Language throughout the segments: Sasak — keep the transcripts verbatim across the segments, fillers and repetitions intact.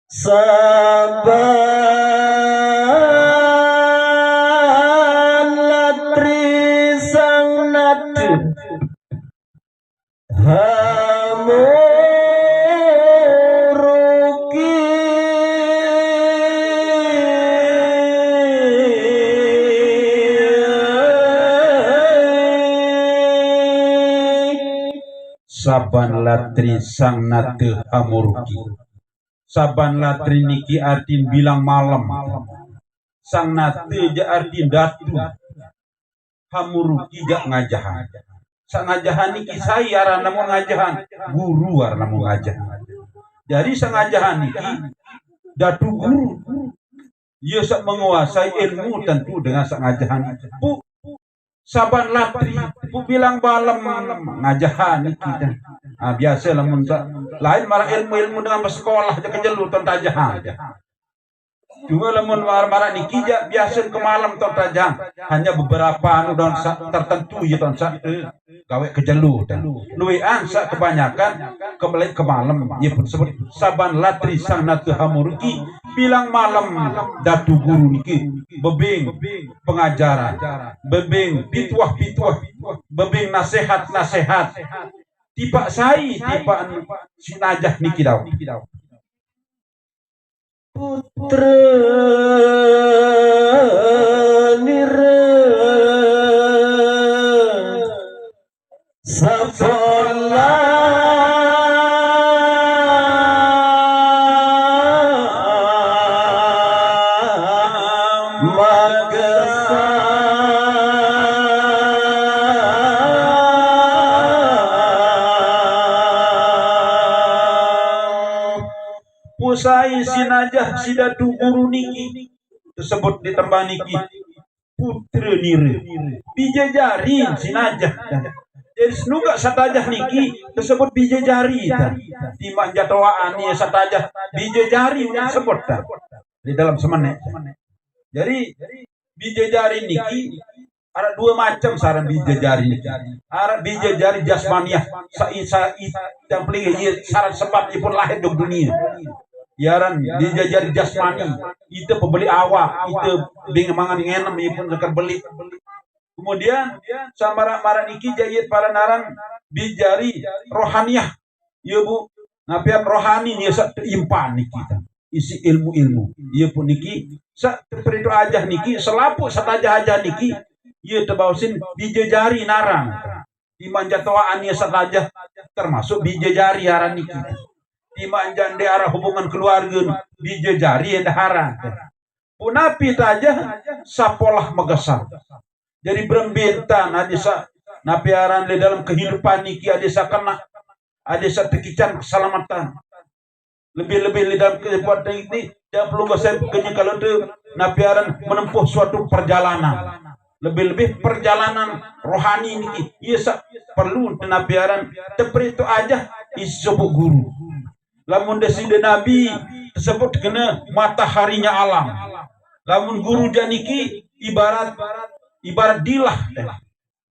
Saban latri sang nate hamuruki. Saban latri sang nate hamuruki. Saban latri niki artin bilang malem. Sang nate ja artin datu. Hamuruki ja ngajahan. Sa ngajahan niki sai aran namun ngajahan. Guru aran namun ngajahan. Jadi sa ngajahan niki datu guru. Ia sa menguasai ilmu tentu dengan sa ngajahan. Bu, saban latri, bu bilang balem ngajahan niki dah. Ah, biasa lamun sa, lain maraq ilmu-ilmu dengan bersekolah aja kejelu ton tajahan aja. Cuma lamun maraq-maraq niki ja biasa ke malem ton tajahan. Hanya beberapa anu don sa, tertentu ya ton sa, eh, gawe kejelu dah. Luean sa kebanyakan ke, ke malem, ya pun sebut saban latri sang nate hamuruki, bilang malem datu guru niki bebing pengajaran, bebing pituah-pituah, bebing nasehat-nasehat. Tipaq sai, tipaq anu, si najah niki dau. Putra nira sapola magesa. Pusai si najah si datu guru niki, tersebut di tembang niki, putra nira. Bije jari si najah. Jadi senugak satajah niki tersebut bije jari ta. Timaq jatoaan ni satajah bije jari tersebut ta. Di dalam semenek. Jadi bije jari niki araq due macem saran bije jari niki. Araq bije jari jasmaniah, sa, sa, yang paling ye saran sebab ipun lahir dong dunie. Iaran bije jari jasmani, ite pebeli awak, ite bing mangan ngenem ipun sekar beli. Kemudian samaraq-maraq niki jaq ye paran aran bije jari rohaniah. Ye, Bu, napian rohani ni saq teimpan niki ta. Isi ilmu-ilmu. Ye pun niki saq teperito ajah niki selapuq satajah-ajah niki ye tebaosin bije jari naran. Timaq jatoaan ye satajah termasuk bije jari aran niki. Timaq jaq ndeq araq hubungan keluarge, bije jari endah aran. Punapi tajah sapolah megesang. Jadi berembe entan adeq saq napi aran leq dalem kehidupan niki adeq saq kenaq, adeq saq tekican keselametan. Lebih-lebih leq dalem kehidupan niki, jaq pelungguh sai kenyekalote napi aran menempuh suatu perjalanan. Lebih-lebih perjalanan rohani niki, ie saq perlu napi aran teperito ajah isiq sopoq guru. Lamun Deside Nabi tesebut kene mataharinya alam. Lamun guru jaq niki ibarat, ibarat dilah.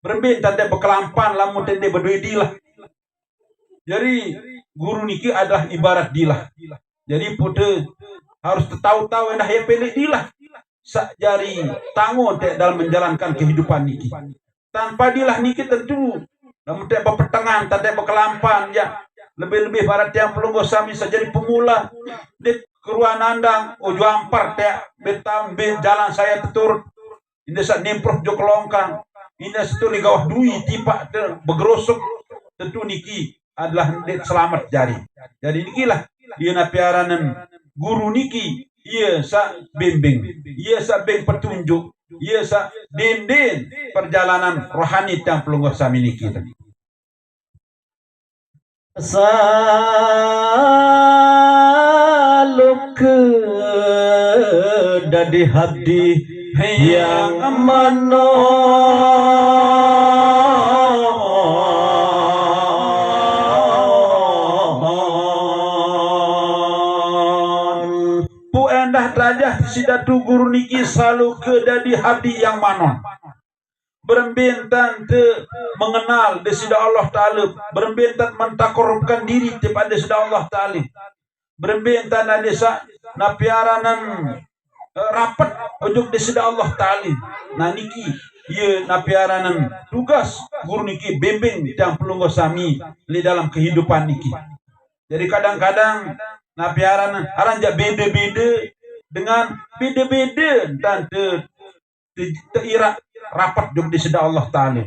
Berembe entan ndeq bekelampan lamun ndeq bedoe dilah. Jadi guru niki adalah ibarat dilah. Jadi pute harus tetau-tau endah ye peleq dilah saq jari tango ndeq dalem menjalankan kehidupan niki. Tanpa dilah niki tentu lamun ndeq bepetengan, ndeq bekelampan, ya. Lebih-lebih maraq tiang pelungguh sami saq jari pemula, ndeq keruan nandang, oh, juamper teaq betaun be jalan saya teturut. Indah saq nimproh jok longkang, indah saq tuli gawah dui tipaq te begerosok, tentu niki adalah ndeq selamet jari. Jadi nikilah ie napi aranen guru niki, ie saq bimbing, ie saq beng petunjuk, ie saq dindin perjalanan rohani tiang pelungguh sami niki. Saluke dadi abdi yang mano. Pu endah tajah si datu guru niki saluke dadi abdi yang manon. Berembe entan te mengenal Deside Allah Taala, berembe entan mentakorupkan diri tipaq Deside Allah Taala. Berembe entan ade saq napi aranan, eh, rapet ojok Deside Allah Taala. Nah, niki, ye napi aranan tugas guru niki, bimbing tiang pelungguh sami leq dalem kehidupan niki. Jadi kadang-kadang napi aranan, aran jaq bede-bede dengan bede-bede entan te te-, teiraq rapet ojok Deside Allah Taala.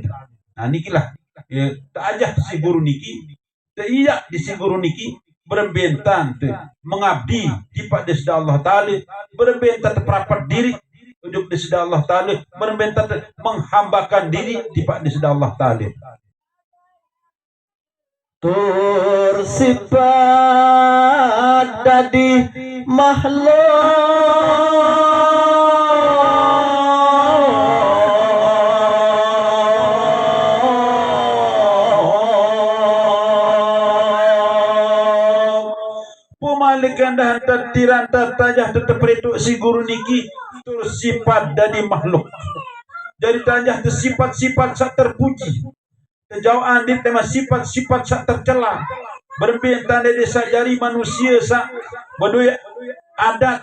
Nah, nikilah, ya, teajah siq guru niki, teiraq siq guru niki, berembe entan te mengabdi tipaq Deside Allah Taala, berembe entan te perapet diriq ojok Deside Allah Taala, berembe entan te menghambakan diriq tipaq Deside Allah Taala. Tur sipat dadi makhluk. Pemalikan dah entan tiraq entan tajah te teperituq siq guru niki, tur sipat dadi makhluk. Jari tajah te sipat-sipat saq terpuji. Tejaoqan diriq leman sipat-sipat saq tercela. Berembe entan diriq saq jari manusie saq bedoe adat,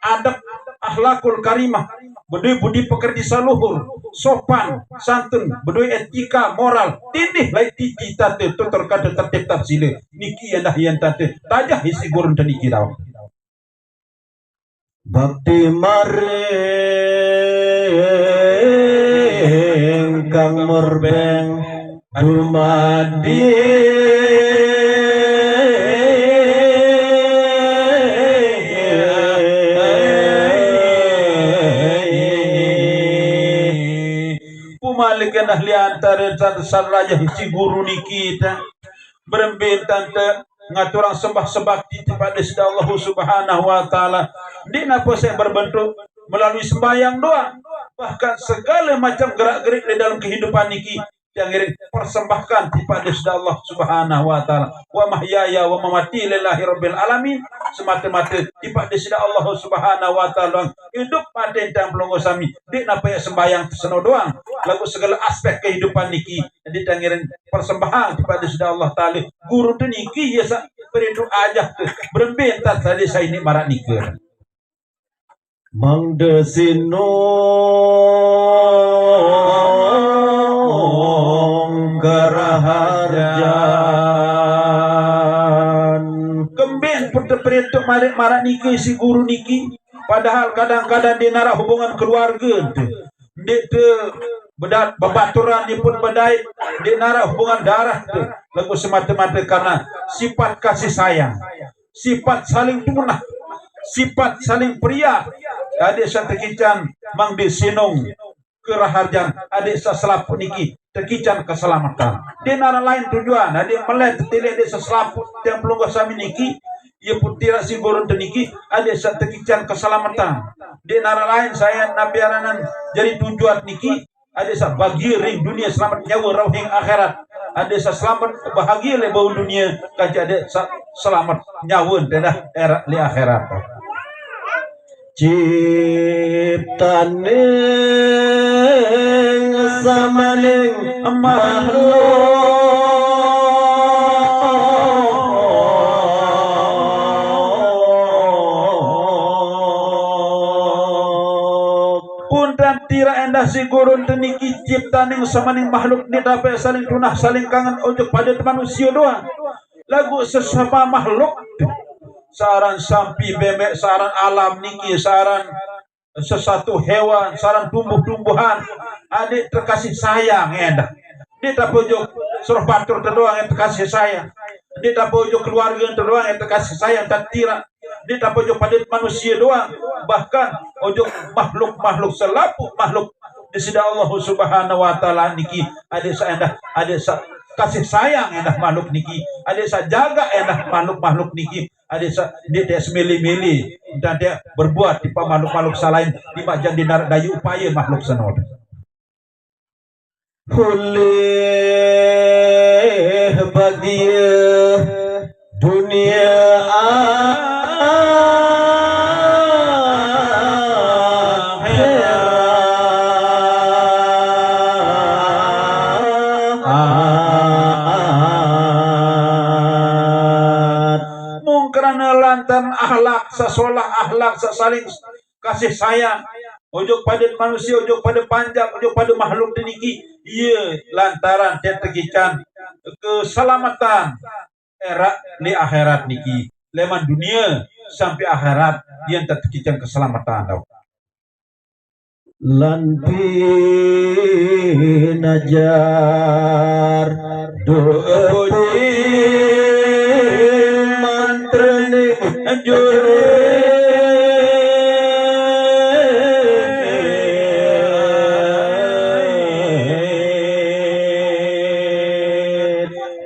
adep, akhlakul karimah, bedoe budi pekerti saq luhur, sopan santun, bedoe etika, moral, tindih laeq titi tate tutur kade tertib tarsile. Niki endah ye entan te tajah siq guru entan niki dawek. Bakti maring kang murbeng dumadi. Pemalikan ahli antare saq rajah siq guru niki te berembe entan te ngaturang sembah sebakti tipaq Deside Allah Subhanahu wa Taala. Ndeq napi saq berbentuk melalui sembahyang doang, bahkan segale macem gerak-gerik leq dalem kehidupan niki, tiang ngiring persembahkan tipaq Deside Allah Subhanahu wa Taala. Wa mahyaya wa mamati lillahi rabbil alamin, semate-mate tipaq Deside Allah Subhanahu wa Taala doang. Idup mate tiang pelungguh sami, ndeq napi sembahyang seno doang, laguq segale aspek kehidupan niki, ndeq tiang ngiring persembahan tipaq Deside Allah Taala. Guru te niki ye saq beridup ajah te, berembe entan saq desa ini maraq nike. Mangde sinung keraharjan. Kembeq pun teperintuk maraq, maraq niki siq guru niki, padahal kadang-kadang ndeq naraq hubungan keluarge te. Ndeq te beda-, bebaturan ipun bedait, ndeq naraq hubungan darah te. Laguq semate-mate karena sipat kasih sayang, sipat saling tunah, sipat saling periak. Adeq saq tekican mangde sinung keraharjan, adeq saq selapuq niki tekican keselametan. Ndeq naraq lain tujuan, adeq melet tetiliq adeq saq selapuq tiang pelungguh sami niki, ye pun tiraq siq guru te niki, adeq saq tekican keselametan. Ndeq naraq lain sayan napi aranan jari tujuan niki, adeq saq bahagie ring dunie, selamet nyawe rauh ring akhirat. Adeq saq selamet bahagie leq bau dunie, kance adeq saq selamet nyawe endah eraq leq akhirat. Ciptaning samaning makhluk. Pun tan tiraq endah siq gurun te niki ciptaning samaning makhluk ndeq dapet saling tunah, saling kangen ojok pade manusie doang. Laguq sesama makhluk, saq aran sampi, bemeq, saq aran alam niki, saq aran sesatu hewan, saq aran tumbuh-tumbuhan, adeq tekasih sayang endah. Ndeq dapet ojok suruh batur te doang endah tekasih sayang. Ndeq dapet ojok keluarge te doang endah tekasih sayang, tan tiraq. Ndeq dapet ojok pade manusie doang, bahkan ojok makhluk-makhluk, selapuq makhluk Deside Allah Subhanahu wa Taala niki, adeq saq endah, adeq saq kasih sayang endah makhluk niki, adeq saq jagaq endah makhluk-makhluk niki, adeq saq ndeq teaq semele-mele, entan teaq berbuat tipaq makhluk-makhluk saq lain, timaq jaq ndeq naraq dayuq upaye makhluk seno. Ulih bahagie dunie akhirat. Mung krane lantaran akhlak sasolah, akhlak sasaling kasih sayang. Ojok pada manusia, ojok pada panjak, ojok pada makhluk niki. Iya, lantaran te tekican keselamatan era li akhirat niki. Leman dunia sampai akhirat, yen te tekican keselamatan tau. Lan pinajar doa puji mantrane juru.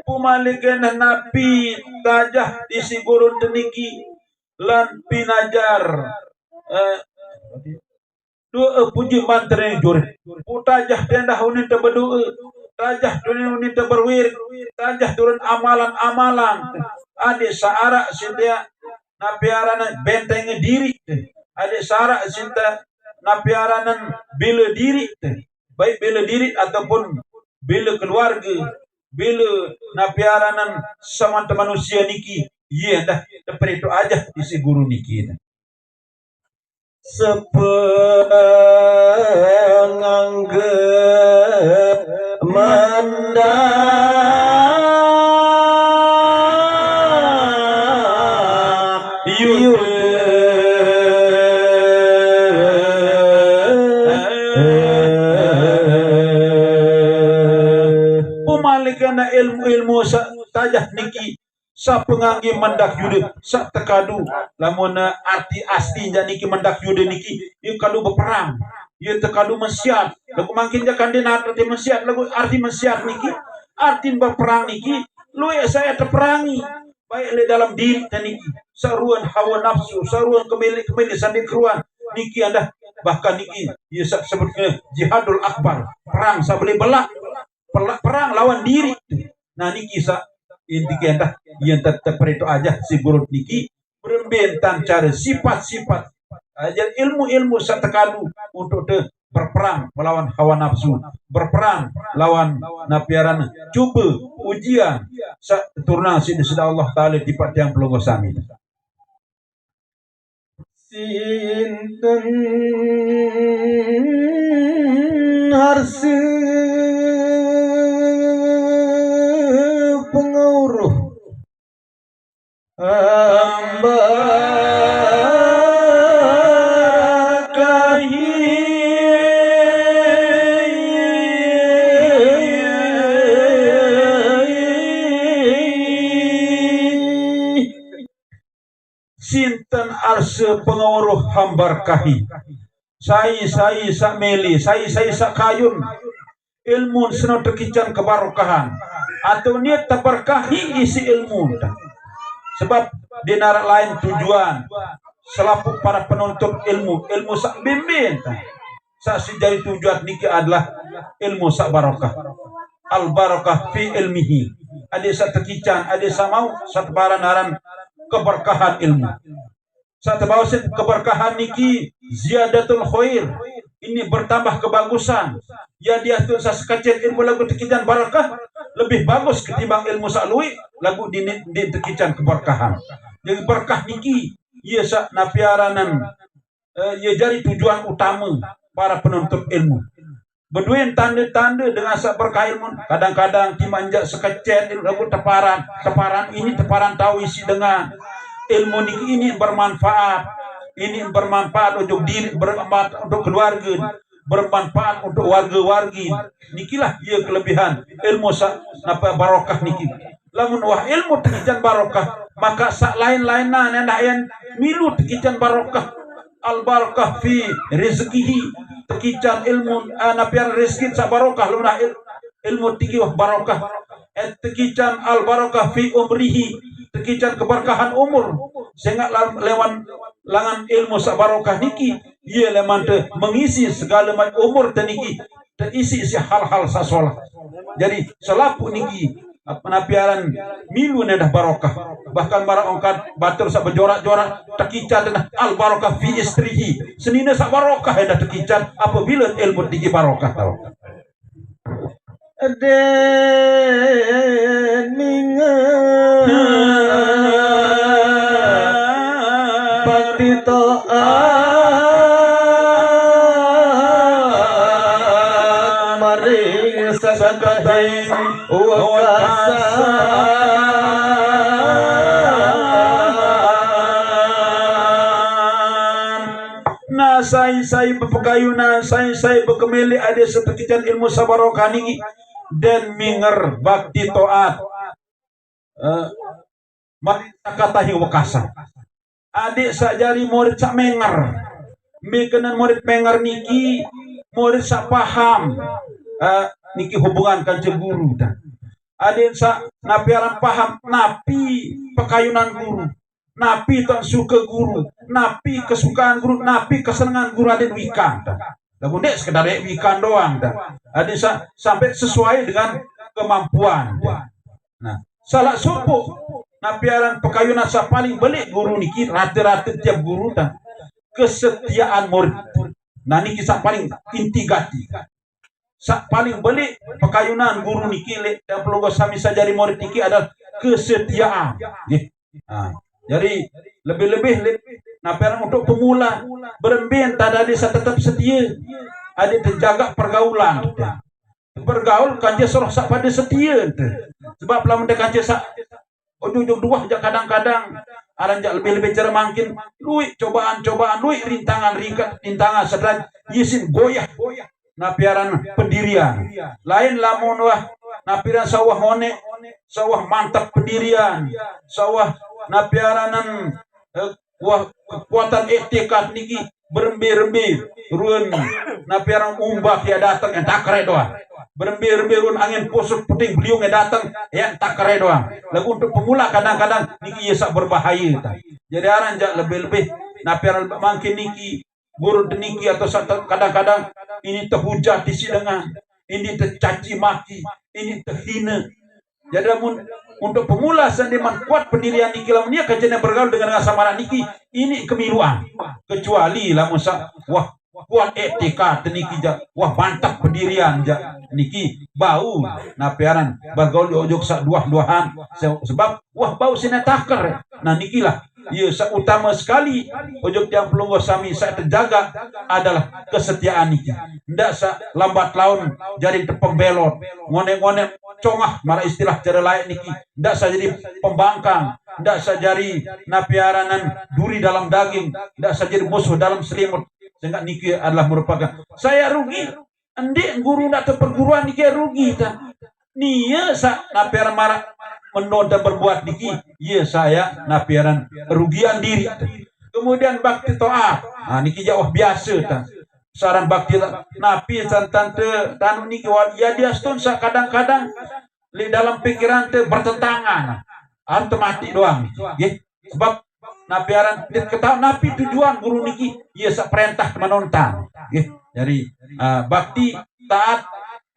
Pumalikene napi tajah isi gurun teniki lan pinajar, eh, doa puji mantrane juru. Putajah tendah unin te bedoa, tajah tunin unin te berwirid, tajah turun amalan-amalan. Ade saarak sinta napiaranan benteng diri, ade saarak sinta napiaranan bela diri, baik bela diri ataupun bela keluarga, bela napiaranan samanta manusia niki. Iya dah, teperito aja isi guru niki. Sepengangge mandak yuda. Pumalikana ilmu-ilmu sa-, tajah niki sapengangge mandak yuda, sak tekadu. Lamun, eh, arti asli ja niki mandak yuda niki, ia kadu beperang, ia tekadu mensiat. Lagu mangkin ja kande arti mensiat, lagu arti mensiat niki, arti beperang niki, luwih saya teperangi, baik le dalam diri te niki, saruan hawa nafsu, saruan kemili-kemili sandi keruan niki andah, bahkan niki ia sak sebutnya jihadul akbar, perang sabeli belak, pela-, perang lawan diri. Nah, niki sa inti kendah, yen te-, teperito aja si guru niki, berembe entan cara sifat-sifat. Aja ilmu-ilmu sa tekadu untuk te berperang melawan hawa nafsu, berperang lawan napiaran cuba ujian sa turunang sida, sida Allah Taala tipat tiang pelungguh sami. Sinten harsa pengawruh hamba kahi. Sinten arsa pengawruh hambar kahi. Sai-sai sak mele, sai-sai sak kayun. Ilmun seno tekican kebarokahan. Atau niat tabarkahi isi ilmu ta. Sebab di narak lain tujuan selapuq para penuntut ilmu, ilmu sak bimbing ta. Sak sijari tujuan niki adalah ilmu sak barokah. Al barakah fi ilmihi. Ade sak tekican, ade sak mau, sak teparan aran keberkahan ilmu. Sak tebaosin keberkahan niki ziyadatul khair. Ini bertambah kebagusan. Ya diatun sak sekecen ilmu lagu tekican barakah lebih bagus ketimbang ilmu sak luwih lagu di, di tekican keberkahan. Jadi berkah niki, iya sak napiaranan eh, ia jari tujuan utama para penuntut ilmu. Beduin tanda-tanda dengan sak berkah ilmu. Kadang-kadang timaq njaq sekecen ilmu lagu teparan. Teparan ini teparan tau isi dengan ilmu niki ini bermanfaat. Ini bermanfaat untuk diri, bermanfaat untuk keluarga, bermanfaat untuk warga-wargi. Nikilah ia kelebihan ilmu sak napa barokah niki. Lamun wah ilmu tekican barokah, maka sak lain-lainan endah yen milu tekican barokah. Al barakah fi rizqihi, tekican ilmu, eh, napian rezeki sak barokah, lamun wah il-, ilmu tiki wah barokah. Eh, tekican al barakah fi umrihi, tekican keberkahan umur. Sehingga lam-, lewan langan ilmu sak barokah niki, ia leman te mengisi segala macam umur te niki. Terisi isi hal-hal sasolah. Jadi selapuq niki napiaran milu endah barokah. Bahkan maraq ongkat batur saq bejorak-jorak, tekican endah al barakah fi istrihi. Senine saq barokah endah tekican apabile ilmu niki barokah tau. Eden ninga Bakti taat maring sakataing wekasan. Nah, sai-sai bepekayunan, sai-sai bekemili ade setekican ilmu sabarokah niki, den minger bakti taat. Eh, maring sakataing wekasan. Ade saq jari murid saq menger. Mbe kenen murid menger niki, murid saq paham, eh, niki hubungan kance guru, ta. Ade saq napi aran paham, napi pekayunan guru, napi taoqn suke guru, napi kesukaan guru, napi kesenengan guru, ade wikan, ta. Laguq ndeq sekedar wikan doang, ta. Ade saq sampai sesuai dengan kemampuan. Nah, salaq sopoq napi aran pekayunan saq paling beleq guru niki, rate-rate tiap guru, ta, kesetiaan murid. Nah, niki saq paling inti gati. Saq paling beleq pekayunan guru niki leq tiang pelungguh sami saq jari murid niki adalah kesetiaan. Nggih. Nah, jari lebih-lebih leq napi aran untuk pemula, berembe entan ade saq tetep setie, ade tejagaq pergaulan. Bergaul kance saq roh saq pade setie ente. Sebab lamun de kance saq ujung-ujung duah jaq kadang-kadang, aran jaq lebih-lebih care mangkin, lueq cobaan-cobaan, lueq rintangan, ringket rintangan, sederajat isin goyah. Napi aran pendirian. Lain lamun wah, napi aran saq wah ngoneq, saq wah mantep pendirian, saq wah napi aranen, eh, wah kekuatan etikad niki berembe-rembe ruen napi aran umbak ya dateng, entak kere doang. Berembe-rembe ruen angin pusut puting beliung ya dateng, ya entak kere doang. Laguq untuk pemula kadang-kadang niki ye saq berbahaye, ta. Jadi aran jaq lebih-lebih napi aran mangkin niki guru teniki atau saq te-, kadang-kadang ini tehujat isiq dengan, ini tecaci maki, ini tehine. Jadi lamun untuk pemula saq ndeqman kuat pendirian niki, lamun ie kance ne bergaul dengan, dengan saq maraq niki, ini kemiluan. Kecuali lamun saq, wah, kuat etika teniki jaq, wah, mantap pendirian jaq, niki bau napi aran bergaul ojok saq duah-duahan, se-, sebab wah bau sine taker. Nah, nikilah Iya, saq utame sekali ojok tiang pelungguh sami saq tejaga adalah kesetiaan niki. Ndaq saq lambat laun jari tepembelot, ngoneq-ngoneq congah maraq istilah care laeq niki, ndaq saq jari pembangkang, ndaq saq jari napi aranan duri dalam daging, ndaq saq jari musuh dalam selimut. Sengaq niki adalah merupakan saya rugi. Ndeq guru ndaq teperguruan niki rugi, ta. Nie saq napi aran maraq meno dait berbuat niki, ie saq napi aran rugian diriq. Kemudian bakti taat. Nah, niki jaq wah biase, ta. Saran bakti ta-, napi santan te tanu niki wah, ya diastun saq kadang-kadang leq dalem pikiran te bertentangan. Am tematiq doang. Nggih. Sebab napi aran ndeq ketaoq napi tujuan guru niki, ie saq perentah temenontan. Nggih. Jari, eh, bakti, taat,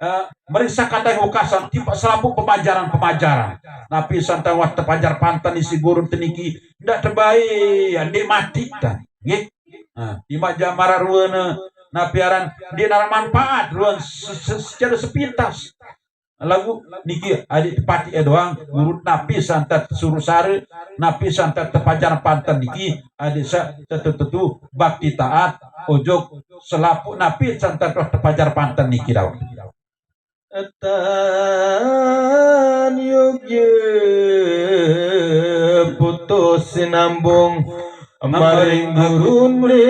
eh, meriksa kadang wekasan tipaq selapuq pemajaran-pemajaran. Napi santan wah tepajar panten isiq guru te niki ndaq tebae, ndeq matiq, ta. Nggih. Nah, timaq jaq maraq ruene napi aran ndeq naraq manpaat ruen se-, se-, secare sepintas. Laguq niki adeq tepatiq doang, guru napi santan tesuruq sare, napi santan tepajar panten niki, adeq saq tetu-tetu bakti taat ojok selapuq napi santan roh tepajar panten niki dawek. Tan yogye putus sinambung maring gurune.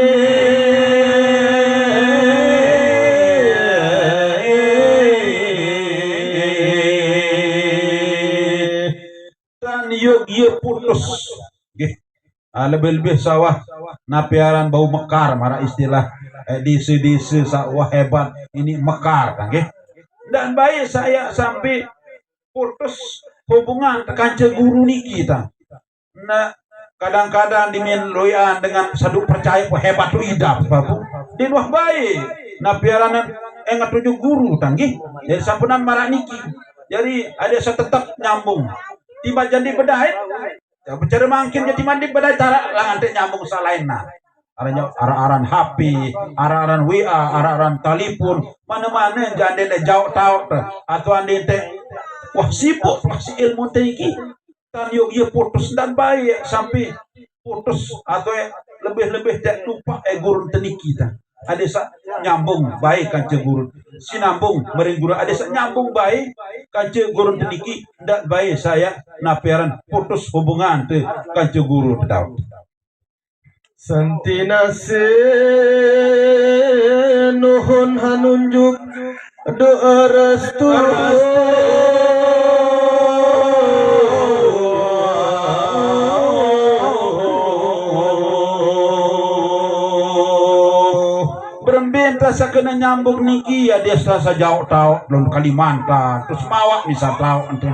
Tan yogye putus. Nggih. Ah, lebih-lebih saq wah napi aran bau mekar, maraq istilah, eh, dise-dise saq wah hebat, ini mekar, ta, nggih. Ndaq bae saq sampai putus hubungan tekance guru niki, ta. Nah, kadang-kadang dimin loyan dengan sadu percaye, wah, hebat lu idap, Bapak. Ndeq wah bae. Napi aranan enget ujung guru, ta, nggih. Jadi sampunan maraq niki. Jadi adeq saq tetep nyambung. Timaq jari bedae. Ya, bicara mangkin jari mandi bedait araq langan te nyambung saq lain, nah. Aran, aran-aran H P, aran-aran W A, aran-aran talipun, mane-mane jande le jaoq taoq te. Atau ande te, wah, sibuk, wah, si ilmu te iki. Tan yogye putus ndaq bae sampai putus atau lebih-lebih tak lupa eh gurun teniki ta. Ade saq nyambung bae kance gurun. Sinambung mering gurun. Ade saq nyambung bae kance gurun teniki, ndaq bae saq napi aran putus hubungan te kance guru te Daud. Santinase nuhun hanunjuk doa restu. Berembe ente saq kene nyambung niki, ya, dia saq jaoq taoq lun Kalimantan, terus mawaq misal taoq ente.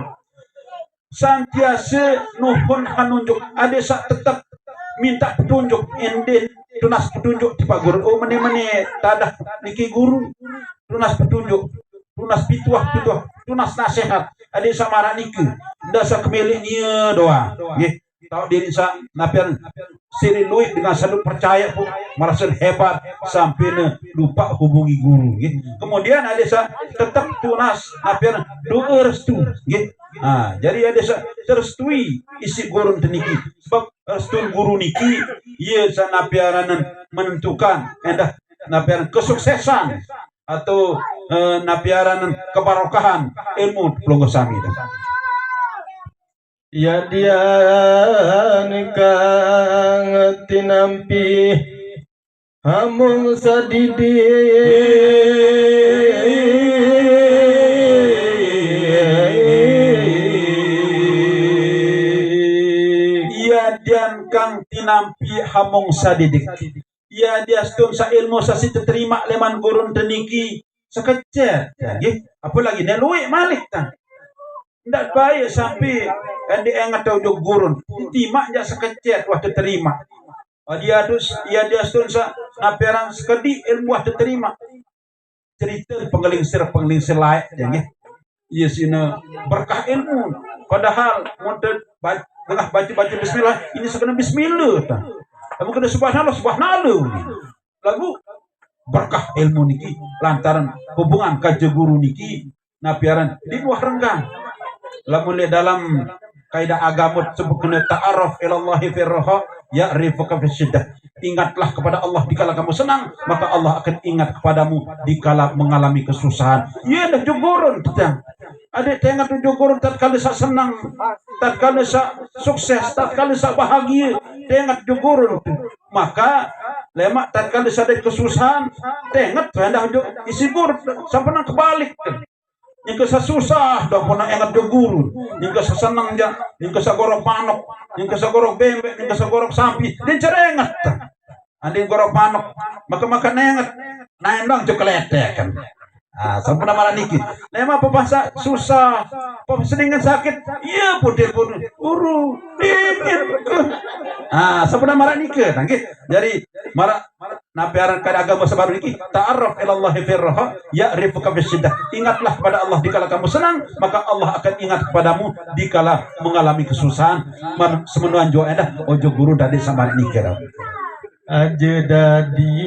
Santiase nuhun hanunjuk, ade saq tetep minta petunjuk, endin tunas petunjuk tipaq guru. Oh, mene-mene tadah niki guru, tunas petunjuk, tunas pituah-pituah, tunas nasehat. Ade saq maraq nike, ndak saq kemeleq nie doang. Nggih. Taoq diriq saq napi aran siri lueq dengan saq ndeq percaye pun merase hebat sampe ne lupaq hubungi guru, nggih. Kemudian ade saq tetep tunas napi aran doe restu, nggih. Ha, jari ade saq terestui isiq gurun teniki. Sebab restun guru niki, ie saq napi aranen menentukan endah napi aran kesuksesan atau, eh, napi aranen kebarokahan ilmu pelungguh sami. Yadian kang tinampi hamung sadidik. Yadian kang tinampi hamung sadidik. Yadiastun saq ilmu saq siq teterimaq leman gurun teniki sekecet, nggih. Apalagi ne lueq malik ta. Ndaq bae sampe ndeq enget ojok gurun. Timaq jaq sekecet wah teterimaq. Yadiastun saq napi aran sekediq ilmu wah teterimaq. Cerite pengelingsir-pengelingsir laeq, ya, nggih. Ie sine berkah ilmu. Padahal mun te ba-, tengah bace-bace bismillah, ini sekene bismillah ta. Lamun kene subhanallah, subhanallah. Laguq berkah ilmu niki lantaran hubungan kance guru niki napi aran di luah renggang. Lamun leq dalem kaidah agame sebut kene ta'arraf ilallahi fir raha, ya'rifuka fis syiddah. Ingatlah kepada Allah dikala kamu senang, maka Allah akan ingat kepadamu dikala mengalami kesusahan. Ie dah jok gurun, tetang. Adeq tenget jok gurun tatkale saq senang, tatkale saq sukses, tatkale saq bahagie, tenget jok gurun. Maka lemaq tatkale saq adeq kesusahan, tenget endah jok isiq gurun, sampunang kebalik. Nyengke saq susah, dong pernah enget jok gurun. Nyengke saq seneng jaq, nyengke saq gorok manok, nyengke saq gorok bembeq, nyengke saq gorok sapi, ndeq cere enget. Andeq gorok manok, make-make enget. Naen dong jok keletek kan. Ah, sampunang maraq niki. Lemaq pepasa susah, pepasa dengan sakit, ie pun telepon guru. Dingin. Ah, sampunang maraq nike, nggih. Jari maraq napi aran kaidah agame sebaru niki, ta'arraf ilallahi fir raha, ya'rifuka fis syiddah. Ingatlah kepada Allah dikala kamu senang, maka Allah akan ingat kepadamu dikala mengalami kesusahan. Man-, semenoan jok endah, ojok gurun tadi sama nike dah. Aje dadi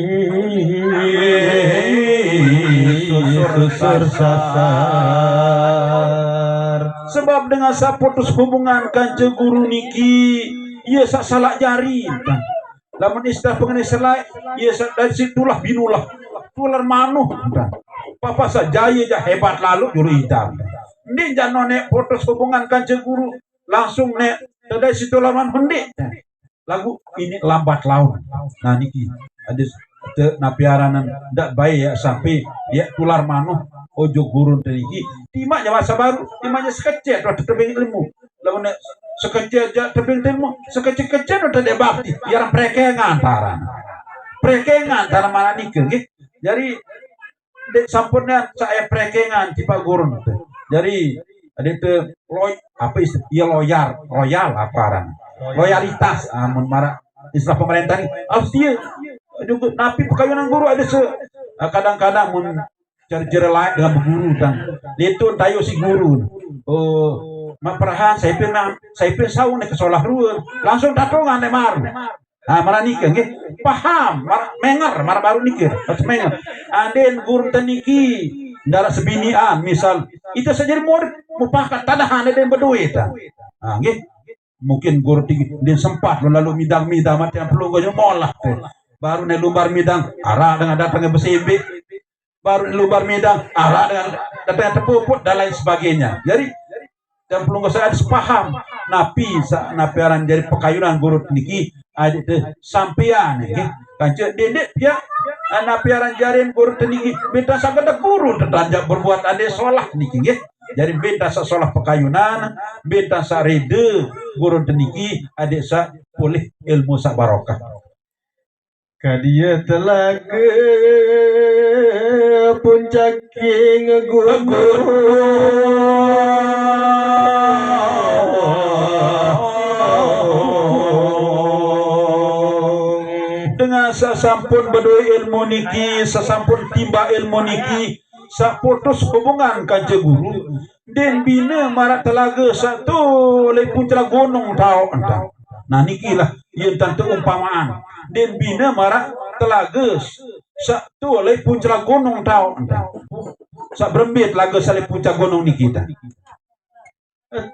susur sasar. Sebab dengan saq putus hubungan kance guru niki, ie saq salaq jari. Lamun istilah pengenai selai, ie saq dait siq tulah binulah, tular manuh. Papa saq jaye jaq hebat lalo julu idam. Ndeq jaq no ne putus hubungan kance guru, langsung ne tedait siq tular manuh, ndeq. Laguq ini lambat laun. Nah, niki ade te napi aranan ndaq bae yaq sampe yaq tular manuh ojok gurun te niki. Timaq jaq masa baru, timaq jaq sekecet wah tetebeng ilmu. Lamun ne sekecet jaq tebeng ilmu, sekecet-kecet wah tedebak, ya, prekengan taran. Prekengan taran maraq nike, nggih. Jari, ndeq sampun ne saq prekengan tipaq gurun te. Jari, adeq te loy-, ape istilah? Iya, loyar, royal ape aran? Loyalitas, amun maraq istilah pemerintah ni, harus tie. Jugaq napi pekayunan guru adeq se-, kadang-kadang mun care-care laeq dengan beguru tang. Leq tayuq siq guru. Oh, maq perahan sai pin nang, sai pin saung ne ke solah rue. Langsung tatungan ne maru. Ah, maraq nike nggih. Paham, maraq menger, maraq baruq nike. Harus menger. Andeqn gurun te niki ndaraq sebinian, misal, ite saq jari murid mupakat, tadahane ndeqn bedoe ta. Ah, nggih. Mungkin guru tinggi, ndin sempat lun lalu midang-midang mate pelungguh nyomolah te. Baru ne lumbar midang, araq dengan dateng besembeq. Baru lumbar midang, araq dengan dateng tepuput dan lain sebagainya. Jadi, dan pelungguh saq ade sepaham napi saq napi aran jari pekayunan guru niki, adeq te sampean nggih. Kance dendeq piaq, napi aran jarin guru te niki, bintan saq gedek guru te tanjak berbuat adeq solah niki nggih. Jari bintan saq solah pekayunan, bintan saq rede guru te niki, adeq saq polih ilmu saq barokah. Kadie telage puncaking gunung. Dengan saq sampun bedoe ilmu niki, saq sampun timba ilmu niki, saq putus hubungan kance guru, ndeqn bine maraq telage saq to leq puncak gunung taoq ente. Nah, nikilah ie ntan teumpamaan. Ndeqn bine maraq telage saq to leq puncak gunung taoq ente. Saq berembe telage saq leq puncak gunung niki te.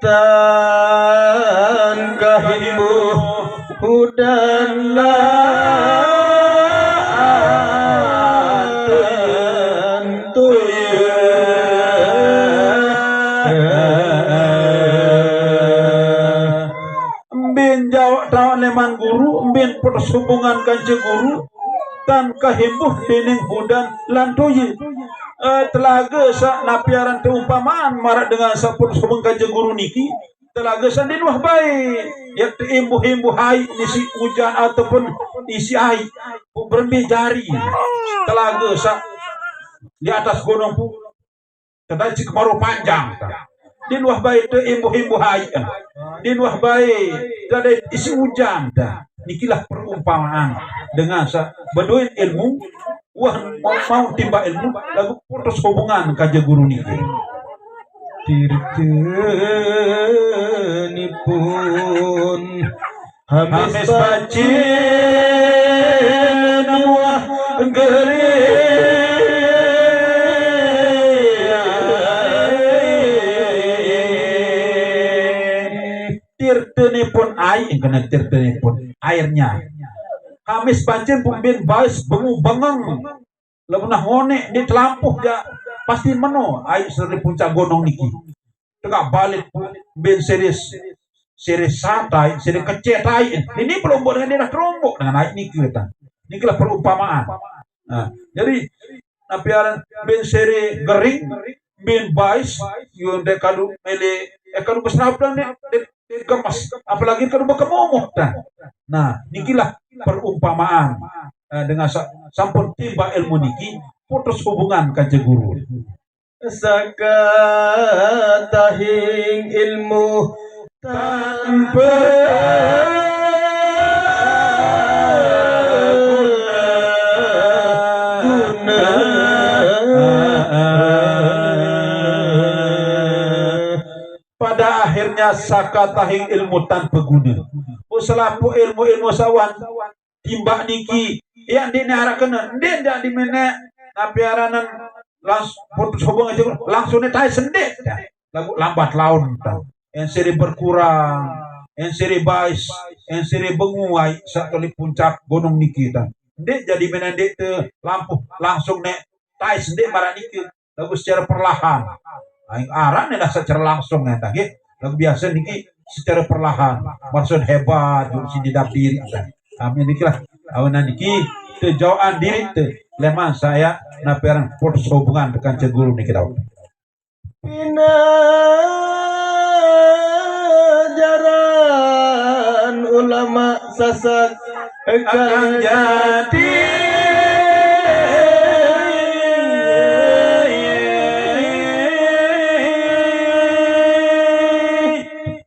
Tan kahimbuh udan laten tuye. Mbin jaoq taoq leman guru, mbin putus hubungan kance guru, tan kahimbuh dening udan lan tuye. Eh, telage saq napi aran teumpamaan maraq dengan saq putus hubungan kance guru niki, telage saq ndeqn wah bae, yaq teimbuh-imbuh aiq isiq ujan ataupun isiq aiq, berembe jari. Telage saq di atas gunung pu, kedai siq kemarau panjang. Ndeqn wah bae teimbuh-imbuh aiq. Ndeqn wah bae tade isiq ujan. Nikilah perumpamaan dengan saq bedoen ilmu, wah, mauq, mauq timba ilmu, laguq putus hubungan kance guru niki. Tirtenipun Hamis bacin muah gering. Tirtenipun aiq, kene tirtenipun, airnya. Hamis bacin pun bin bais bengu bengeng. Lamun nah ngoneq ndeq telampuh jaq, pasti meno aiq seri puncak gunung niki. Tegaq balik bin seri, seri sat aiq, seri kecet aiq. Nini pelomboq dengan daerah Terombok dengan aiq niki, kata. Nikilah perumpamaan. Nah, jadi napi aran bin seri gering, bin bais, yo ndeq kadu mele, eh, kadu beserabdan ndeq, ndeq, ndeq gemes. Apalagi kadu bekemumuh, tan. Nah, nikilah perumpamaan, eh, dengan sa-, sampun timba ilmu niki, putus hubungan kance guru. Saka tahing ilmu tanpa guna. Pada akhirnya saka tahing ilmu tanpa guna. Selapuq ilmu-ilmu saq wah timbaq niki, yaq ndeqne araq kene, ndeq jaq dimeneq napi aranen langs-, putus hubungan jaq, langsung ne taes ndeq. Laguq lambat laun, tan. En sere berkurang, en sere bais, en sere bengu aiq saq leq puncak gunung niki, tan. Ndeq jaq dimeneq ndeq te lampuh langsung ne taes ndeq maraq nike. Laguq secara perlahan. Nah, araq ne dah secara langsung, ya, dah, nggih. Laguq biase niki secara perlahan. Maksud hebat, jok sini dap diri, dah. Amin nikilah. Awinan niki tejaoqan diriq te leman saq napi aran putus hubungan te kance guru niki, dah. Pina jaran ulama Sasak kang jati.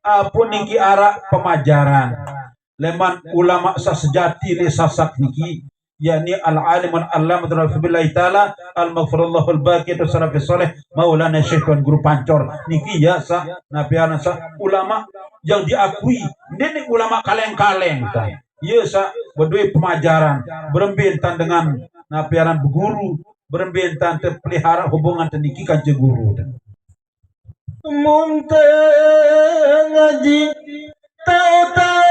Apun niki araq pemajaran leman ulama saq sejati leq Sasak niki, yakni al-alimul allamatul arif billahi ta'ala, al-maghfurallahul baqi salafus saleh, Maulana Syekh Tuan Guru Pancor. Niki ya saq napi aran saq ulama yang diakui, ndeqne ulama kaleng-kaleng, tan. Ye saq bedoe pemajaran, berembe entan dengan napi aran beguru, berembe entan tepelihara hubungan te niki kance guru, tan. Mun te ngaji Tahu-tahu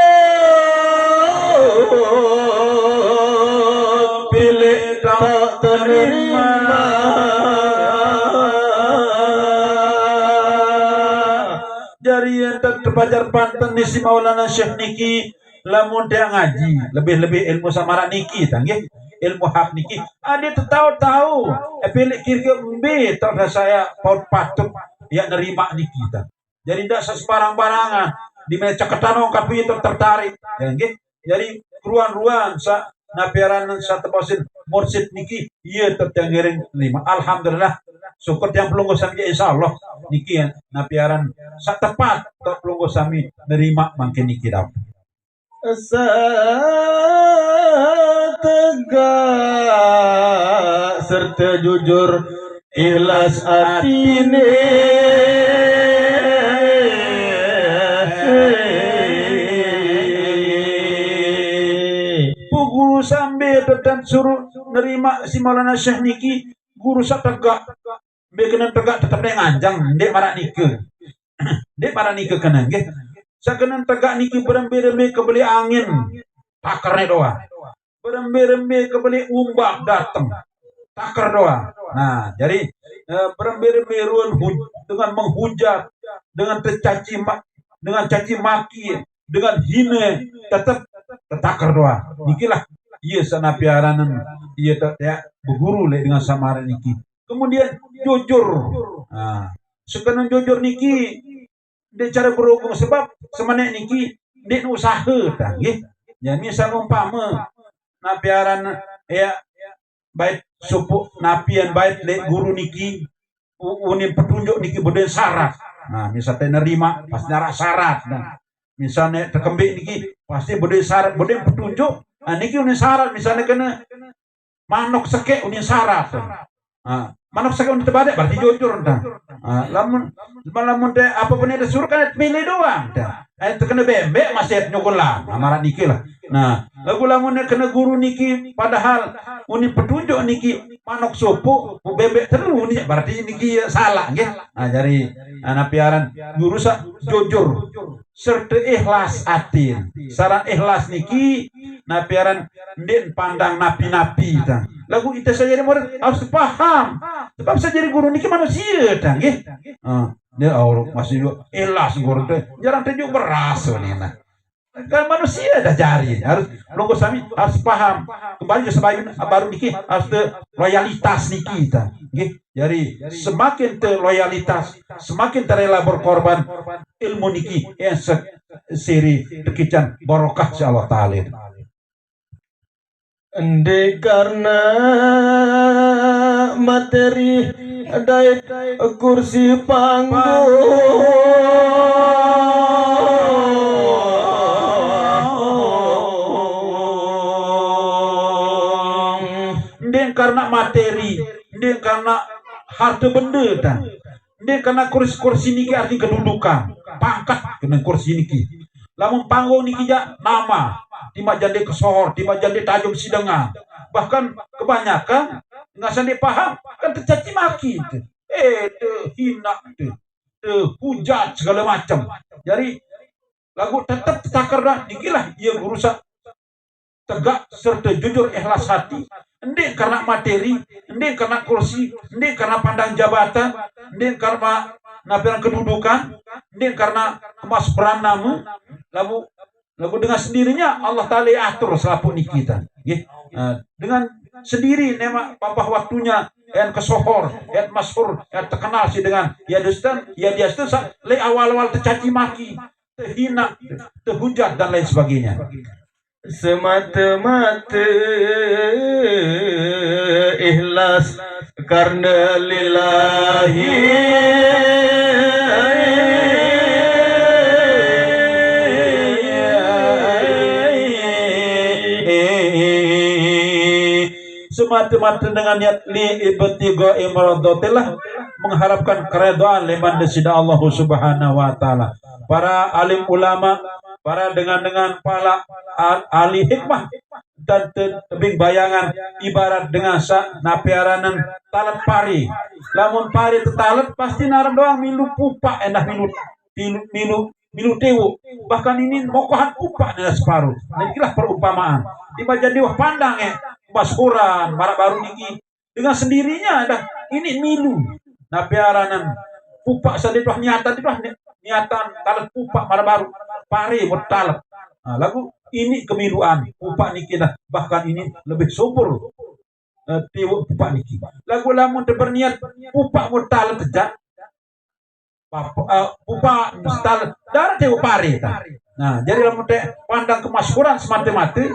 pilih tak terima. Jari ente tepajar panten ni si Maulana Syekh niki, lamun dia ngaji, lebih-lebih ilmu saq maraq niki, tang nggih. Ilmu hak niki, ade tetau-tau, eh, pilih kire mbe tau saya paut patut ya nerima niki, tang. Jadi ndak sembarang-barangan, dimene ceketan ongkat piye tertarik, ya nggih. Jadi keruan-ruan saq napi aran saq teposin mursid niki, iye tetep ngiring nerima. Alhamdulillah, syukur tiang pelungguh sami, insyaallah niki ya, napi aran saq tepat tau pelungguh sami nerima mangkin niki dawuh. Saq tegak serte jujur ikhlas atine. Pu guru sambil tetan suruh nerima si Maulana Syekh niki, guru saq tegak. Mbe kenen tegak tetep ndeq nganjeng, ndeq maraq nike. Ndeq maraq nike kenen, nggih. Saq kenen tegak niki berembe-rembe kebeleq angin, takerne doang. Berembe-rembe kebeleq umbak dateng, taker doang. Nah, jari, eh, berembe-rembe ruen huj-, dengan menghujat, dengan tercaci ma-, dengan caci maki, dengan hine, tetep tetaker doang. Nikilah ie saq napi aranen ie te-, teaq beguru leq dengan saq maraq niki. Kemudian jujur. Nah, sekenen jujur niki ndeq care berhubung, sebab semeneq niki ndeq usahe, tah, nggih. Ya, misal umpame napi aran, ya, bait supuq napi aran bait leq guru niki, u-, unin petunjuk niki bedoen syarat. Nah, misal te nerima, pasti araq syarat, nah. Misal ne tekembeq niki, pasti bedoen syarat, bedoen petunjuk. Nah, niki unin syarat, misal ne kene manuk sekeq unin syarat. Ah, manuk sekeq unin tebadeq berarti jujur dah. Ah, lamun, lamun te ape pun ade suruq kan milih doang dah. Eh, tekene bembeq masih nyugulang. Nah, maraq niki lah. Nah, laguq lamun kene guru niki padahal unin petunjuk niki manuk supuq, bembeq telu unin, berarti niki ya salaq nggih. Nah, jari, nah, napi aran guru saq jujur serte ikhlas atin. Syarat ikhlas niki napi aran ndeq pandang napi-napi, tah. Laguq ite saq jari murid harus paham. Sebab saq jari guru niki manusie, tah, nggih. Ah, dia Allah masih juga ikhlas guru te. Jarang tejuk beras, nina. Kan manusie dah jari. Harus pelungguh sami harus paham. Kembali ke sebayu baru niki harus te loyalitas niki, tah. Nggih. Jari semakin te loyalitas, semakin te rela berkorban, ilmu niki yang se-, siri tekican barokah, insyaallah taala. Ndeq karena materi dait kursi panggung. Ndeq karena materi, ndeq karena harte bende, tah. Ndeq karena kursi-kursi niki arti kedudukan, pangkat kene kursi niki. Lamun panggung niki jaq nama, timaq jande kesohor, timaq jande tajum siq dengan. Bahkan kebanyakan dengan saq ndeq paham, kan tecaci maki te. Eh, tehine te, tehujat segale macem. Jari, laguq tetep tetaker dah, nikilah ie guru saq tegak serte jujur ikhlas hati, ndeq karena materi, ndeq karena kursi, ndeq karena pandang jabatan, ndeq karena napi aran kedudukan, ndeq karena kemashuran name, laguq, laguq dengan sendirinya Allah Taala atur selapuq niki, tah. Nggih. Eh, dengan sendiri nemaq papah waktunya, en kesohor, en masyhur, en terkenal siq dengan, ya, dusten, ya, diasten saq leq awal-awal tecaci maki, tehine, tehujat dan lain sebagainya. Semata-mata ikhlas karena lillahi. Semata-mata dengan niat li ibtigha'i mardatillah, mengharapkan keridhaan leman Deside Allah Subhanahu wa Taala. Para alim ulama, para dengan-dengan, para al-, ahli hikmah, dan te-, tebing bayangan ibarat dengan saq napi aranen talet pari. Lamun pari tetalet, pasti narem doang milu pupaq, endah milu, milu, milu milu tewuk. Bahkan ini mokohan pupak nila separuh. Nah, inilah perumpamaan. Tiba jadi wah pandang, eh, mashuran, maraq baruq niki. Dengan sendirinya dah, ini milu. Napi aranan pupak saq ndeq tuah niatan, ndeq tuah ni-, niatan talet pupak maraq baruq. Pare mut talet. Nah, laguq ini kemiluan. Pupak niki dah, bahkan ini lebih subur, eh, tiwuq pupak niki. Laguq lamun teberniat pupak mut talet jaq, pap-, eh, pupak mut talet, daraq tiwuq pare tah. Nah, jari lamun te pandang kemashuran semate-mate,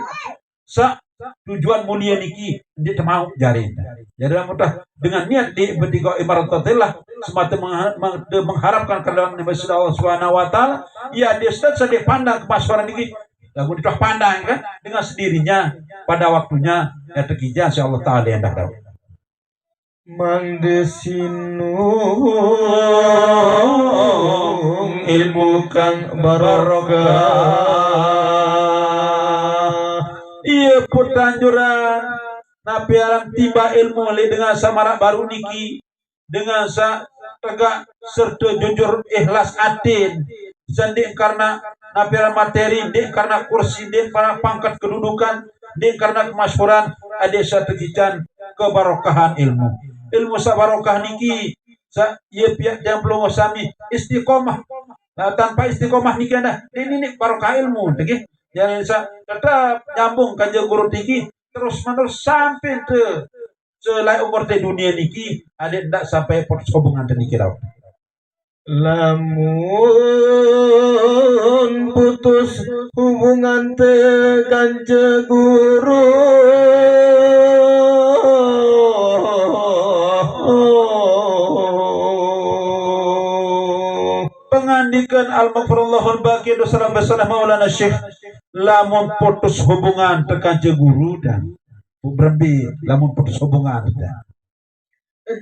saq tujuan mulie niki ndeq temauq jari. Jari lamun tah dengan niat di betiga ibarat tatilah semata mengha-, meng-, de-, mengharapkan keridhaan Allah Subhanahu wa Ta'ala, ya, dia saq saq pandang kemashuran niki, lamun tuah pandang kan, dengan sendirinya pada waktunya, ya, tekijan si Allah Ta'ala endah dauq. Mangde sinung ilmu kang barokah. Ie petanjuran napi aran timba ilmu leq dengan saq maraq baruq niki, dengan saq tegak serte jujur ikhlas atin, saq ndeq karena napi aran materi, ndeq karena kursi, ndeq karena pangkat kedudukan, ndeq karena kemashuran, adeq saq tekican kebarokahan ilmu. Ilmu saq barokah niki, saq ie piaq tiang pelungguh sami istiqomah. Nah, tanpa istiqomah niki endah, ndeq niniq barokah ilmu, nggih. Jari saq tetep nyambung kance guru niki terus menerus sampai te selae umur te dunie niki, adeq ndaq sampai putus hubungan te niki rauh. Lamun putus hubungan te kance guru. Pengandikan almaghfirallahul baqi dosa besar Maulana Syekh, lamun putus hubungan te kance guru dan berembe lamun putus hubungan te.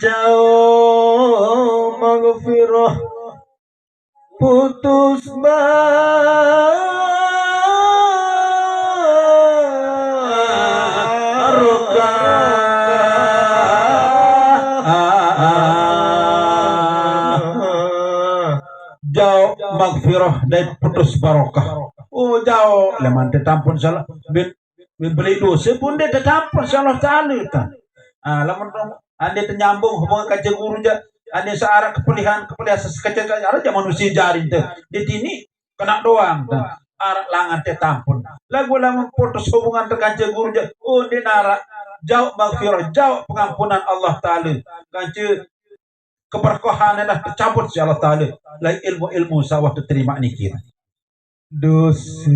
Jauh maghfirah putus barokah. Jauh maghfirah dait putus barokah. Oh, jauh leman tetampun salah. Bin Beli dose pun ndeq tetampun siq Allah Taala, tah. Ah, lamun ande tenyambung hubungan kance guru jaq, ande saq araq kepelihan-kepelihan sekecil araq jaq manusie jari te. Di tini kena doang, tah. Araq langan tetampun. Laguq lamun putus hubungan te kance guru jaq, oh, ndeq naraq jauq maghfirah, jauq pengampunan Allah Taala. Kance keberkahan endah tecabut siq Allah Taala leq ilmu-ilmu saq wah teterimaq niki. Dose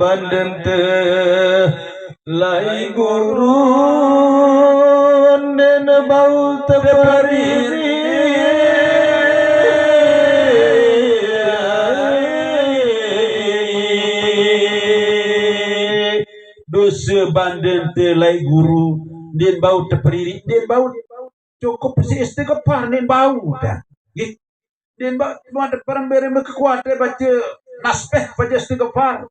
banden te laeq guru ndeqne bau teperirik. Dose banden te laeq guru ndeqne bau teperirik, ndeqne bau. Cukup isiq istighfar, ndeqne bau dah. Nggih. Ndeqne bau, cume berembe-rembe kekuatan bace nasbih, bace istighfar.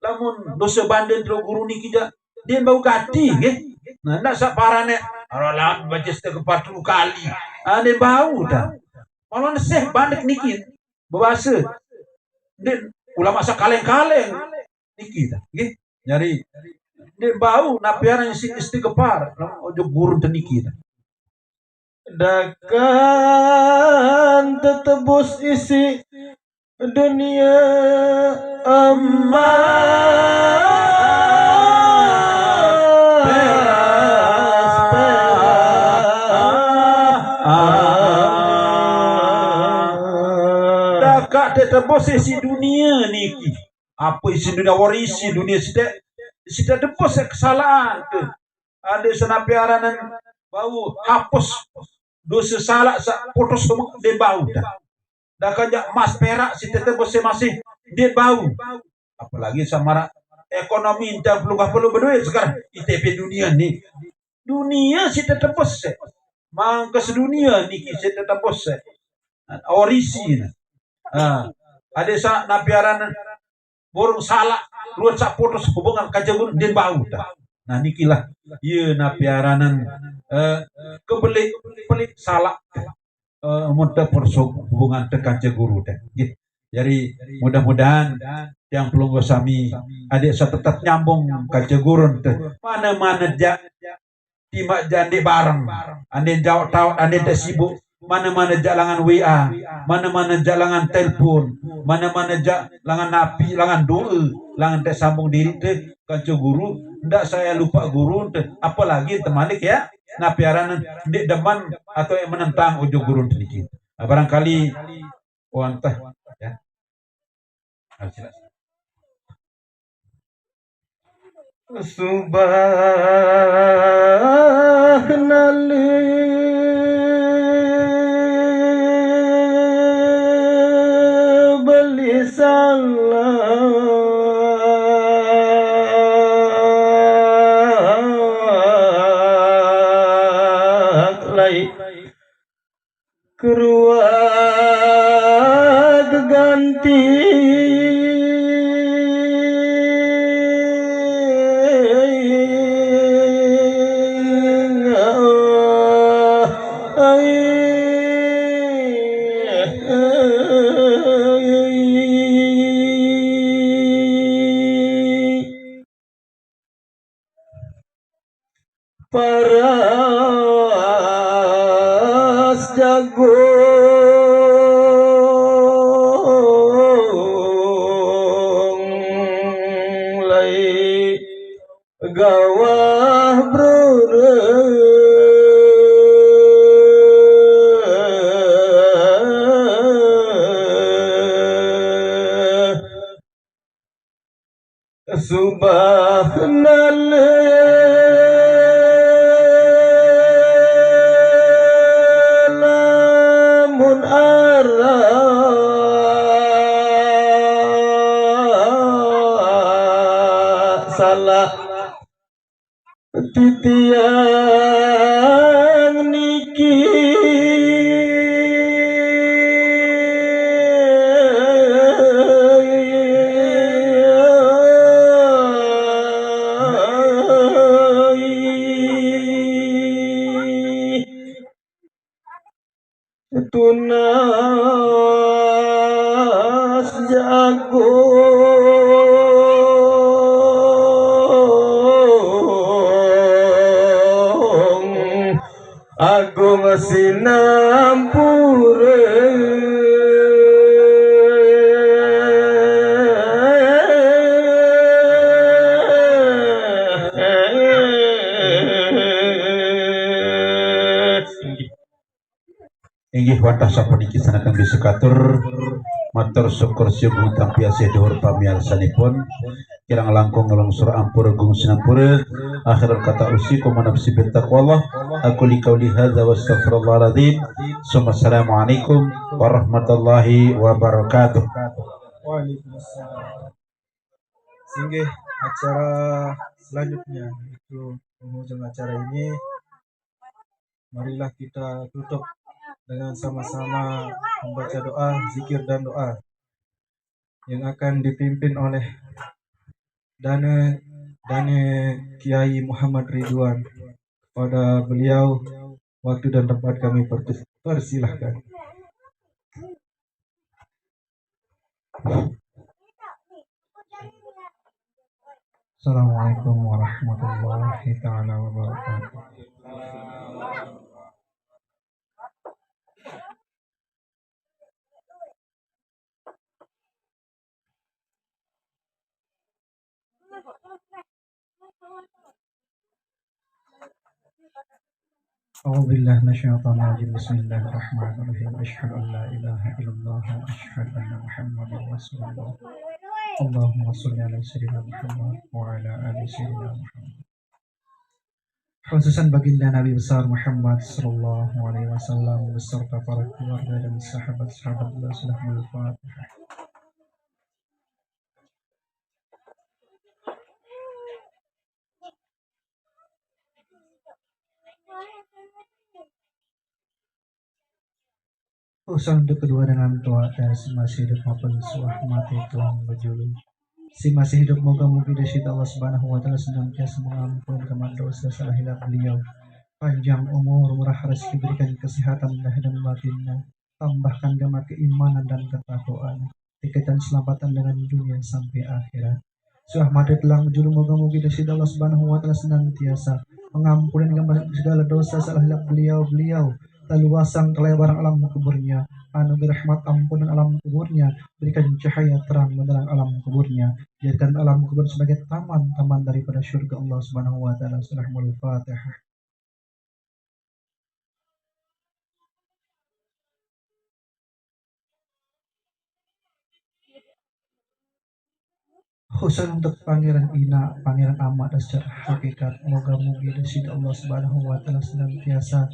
Lamun dose banden te laeq guru niki jaq, ndeqne bau gati, nggih. Nah, ndaq saq parane, araq laun bace istighfar telu kali. Ah, ndeqne bau dah. Malah nesih banden niki bebase. Ndeq ulama saq kaleng-kaleng niki dah, nggih. Jari, ndeq bau napi aran isiq istighfar, lamun ojok guru te niki dah. Dakaq tetebus isiq dunie emas, peras, peras. Dakaq tetebus isiq dunie niki. Ape isiq dunie? Wah, isiq dunie side, side tebus siq kesalaqan te. Ade senapi aranan bau hapus dose salaq saq putus ndeqne bau dah. Dakaq jaq emas perak side tebus masih ndeqne bau. Apalagi saq maraq ekonomi, ntan pelungguh perlu bedoe sekarang. Ite pe dunie ni. Dunie side tebus. Mangke sedunie niki side tebus. Orisi. Nah, ade saq napi aran burung salaq, ruen saq putus hubungan kance guru ndeqne bau dah. Nah, nikilah ie napi aranan, eh, kebeleq, beleq salaq. eh, mun teu persuk hubungan teu kance guru teh. Nggih. Jadi, mudah-mudahan tiang pelungguh sami, adik sa tetap nyambung kance guru teh. Mana-mana jak, timbak jandi bareng. Andin jauh taut, andin teu sibuk. Mana-mana jak langan W A, mana-mana jak langan telepon, mana-mana jak langan napi, langan doa, langan teu sambung diri teh kance guru, ndak saya lupa guru teh, apalagi teu malik ya. Napi aran ndik demen atau yang menentang ujuk guru teh niki. Nah, barangkali wantah ya. Nah, sila. Subhanallah, beli salah lai. Keruat ganti. Paras jagung lai gawah brureuh. Subhanallah, lamun arah salah titiang niki. Tunas jagung, agung sinampura. Inggih wantah sapuniki sanakan bisi katur, matur syukur siugung tampi asih duhur pamiarsanipun. Kirang langkung nglungsur ampura gung sinampura. Akhirul kata usikum wa nafsi bittaqwallah. Aku li qauli hadza wa astaghfirullahaladzim. Summa assalamualaikum warahmatullahi wabarakatuh. Waalaikumsalam. Singgih acara selanjutnya, itu penghujung acara ini. Marilah kita tutup dengan sama-sama membaca doa, zikir dan doa yang akan dipimpin oleh Dane, Dane Kiai Muhammad Ridwan. Kepada beliau, waktu dan tempat kami persilahkan. Assalamualaikum warahmatullahi taala wabarakatuh. أعوذ بالله من الشيطان الرجيم. بسم الله الرحمن الرحيم. أشهد أن لا إله إلا الله وأشهد أن محمدا رسول الله. اللهم صل على سيدنا محمد وعلى آل سيدنا محمد. Khususan baginda Nabi besar Muhammad sallallahu alaihi wasallam beserta para keluarga dan sahabat-sahabat beliau. Al-Fatihah. Urusan untuk kedua dengan tua dan si masih hidup maupun suah mati tuang bejulu. Si masih hidup moga-moga dari Allah Subhanahu wa taala senantiasa mengampun kama dosa salah hilap beliau. Panjang umur, murah rezeki, berikan kesehatan lahir dan batinnya. Tambahkan gama keimanan dan ketakwaan. Dikaitan selamatan dengan dunia sampai akhirat. Suah mati telang julu, moga-mogi Desida Allah Subhanahu wa Ta'ala senantiasa mengampuni gama segala dosa salah hilap beliau-beliau, taluasang kalebaran alam kuburnya, anugerah rahmat ampunan alam kuburnya, berikan cahaya terang menerang alam kuburnya, jadikan alam kubur sebagai taman-taman daripada syurga Allah Subhanahu wa Ta'ala. Al-Fatihah. Khusus untuk Pangeran Ina, Pangeran Ama, dan secara hakikat, moga-mogi Desida Allah Subhanahu wa Ta'ala senantiasa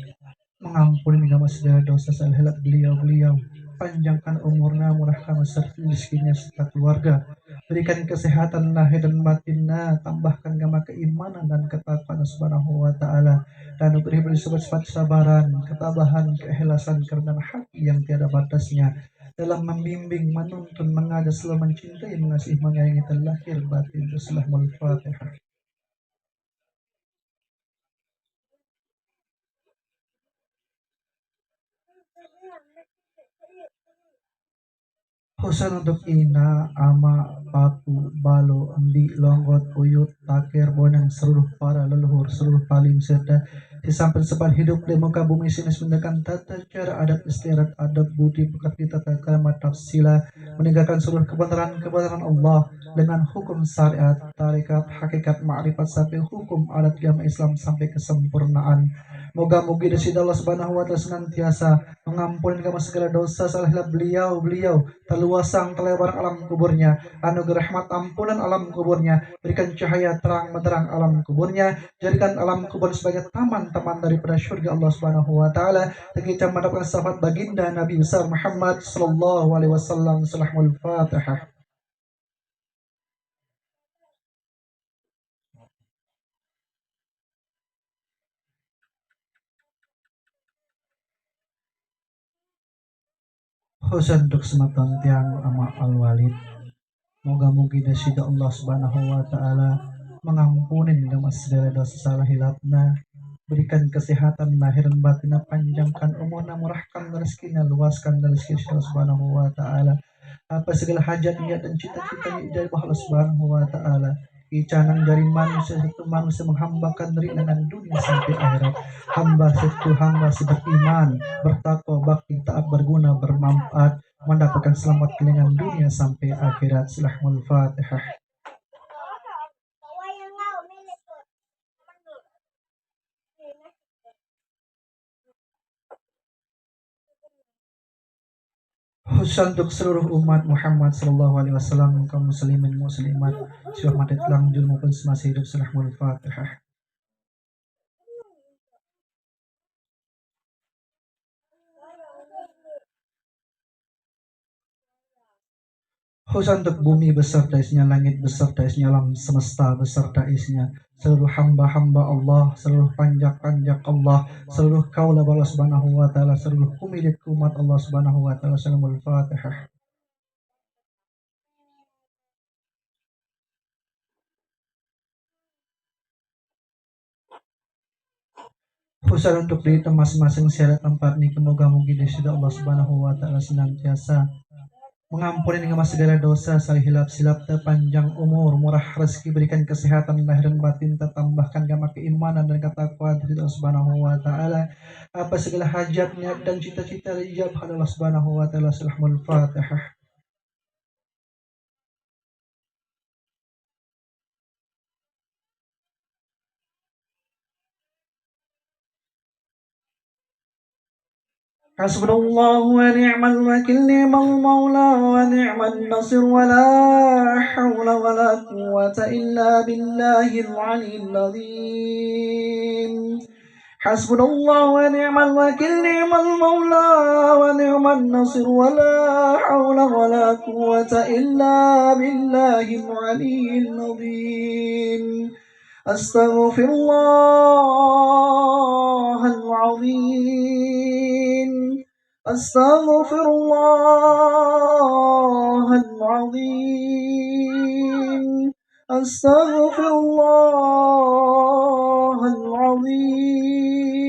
mengampuni gama segala dosa salah hilap beliau-beliau. Panjangkan umurnya, murahkan rezekinya serta keluarga. Berikan kesehatan lahir dan batinnya, tambahkan gama keimanan dan ketakwaan Subhanahu wa Ta'ala. Dan anugerahi beri sifat-sifat sabaran, ketabahan, keikhlasan, kerendahan hati yang tiada batasnya dalam membimbing, menuntun, mengajar, selalu mencintai, mengasihi, menyayangi, terlahir batin. Al-Fatihah. Khusus untuk Ina, Ama, Papu, Balo, Embi, Longgot, Uyut, Taker, Bonang, seluruh para leluhur, seluruh paling serta di samping sebab hidup di muka bumi sini, menegakkan tata cara adat istiadat, adab budi pekerti, tata krama, tafsila, menegakkan seluruh kebenaran-kebenaran Allah dengan hukum syariat, tarekat, hakikat, makrifat, sampai hukum adat agama Islam sampai kesempurnaan. Moga-mogi Desida Allah Subhanahu wa Ta'ala senantiasa mengampuni gama segala dosa salah hilap beliau-beliau, taluasang kalebaran alam kuburnya, anugerah rahmat ampunan alam kuburnya, berikan cahaya terang menerang alam kuburnya, jadikan alam kubur sebagai taman-taman daripada syurga Allah Subhanahu wa Ta'ala, dan kita mendapatkan syafaat baginda Nabi besar Muhammad sallallahu alaihi wasallam. Al-Fatihah. Khusus untuk semeton tiang Ama Al-Walid, moga-mogi Desida Allah Subhanahu wa Ta'ala mengampuni gama segala dosa salah hilapna, berikan kesehatan lahir dan batinna, panjangkan umurna, murahkan rezekinya, luaskan rezeki Allah Subhanahu wa Ta'ala. Apa segala hajat, niat, dan cita-cita yang dijabah Allah Subhanahu wa Ta'ala. Icanang jari manusia satu manusia menghambakan diri dengan dunia sampai akhirat. Hamba satu hamba si beriman, bertakwa, bakti, taat, berguna, bermanfaat, mendapatkan selamat dengan dunia sampai akhirat. Al-Fatihah. Khusus untuk seluruh umat Muhammad sallallahu alaihi wasallam, kaum muslimin muslimat, suah mati telang julu maupun semasa hidup. Al-Fatihah. Khusus untuk bumi beserta isinya, langit beserta isinya, alam semesta beserta isinya, seluruh hamba-hamba Allah, seluruh panjak-panjak Allah, seluruh kaula Allah Subhanahu wa Ta'ala, seluruh kumilit umat Allah Subhanahu wa Ta'ala. Al-Fatihah. Khusus untuk di masing-masing syarat tempat niki, moga-mogi Desida Allah Subhanahu wa Ta'ala senantiasa mengampuni gama segala dosa, salah hilap silap, terpanjang umur, murah rezeki, berikan kesehatan lahir dan batin, tertambahkan gama keimanan dan ketakwaan Desida Allah Subhanahu wa Ta'ala. Apa segala hajat, niat, dan cita-cita dijabah Allah Subhanahu wa Ta'ala. Al-Fatihah. حسبنا الله ونعم الوكيل، نعم المولى ونعم النصير، ولا حول ولا قوة إلا بالله العلي العظيم. حسبنا الله ونعم الوكيل، نعم المولى ونعم النصير، ولا حول ولا قوة إلا بالله العلي العظيم. أستغفر الله العظيم. أستغفر الله العظيم. أستغفر الله العظيم.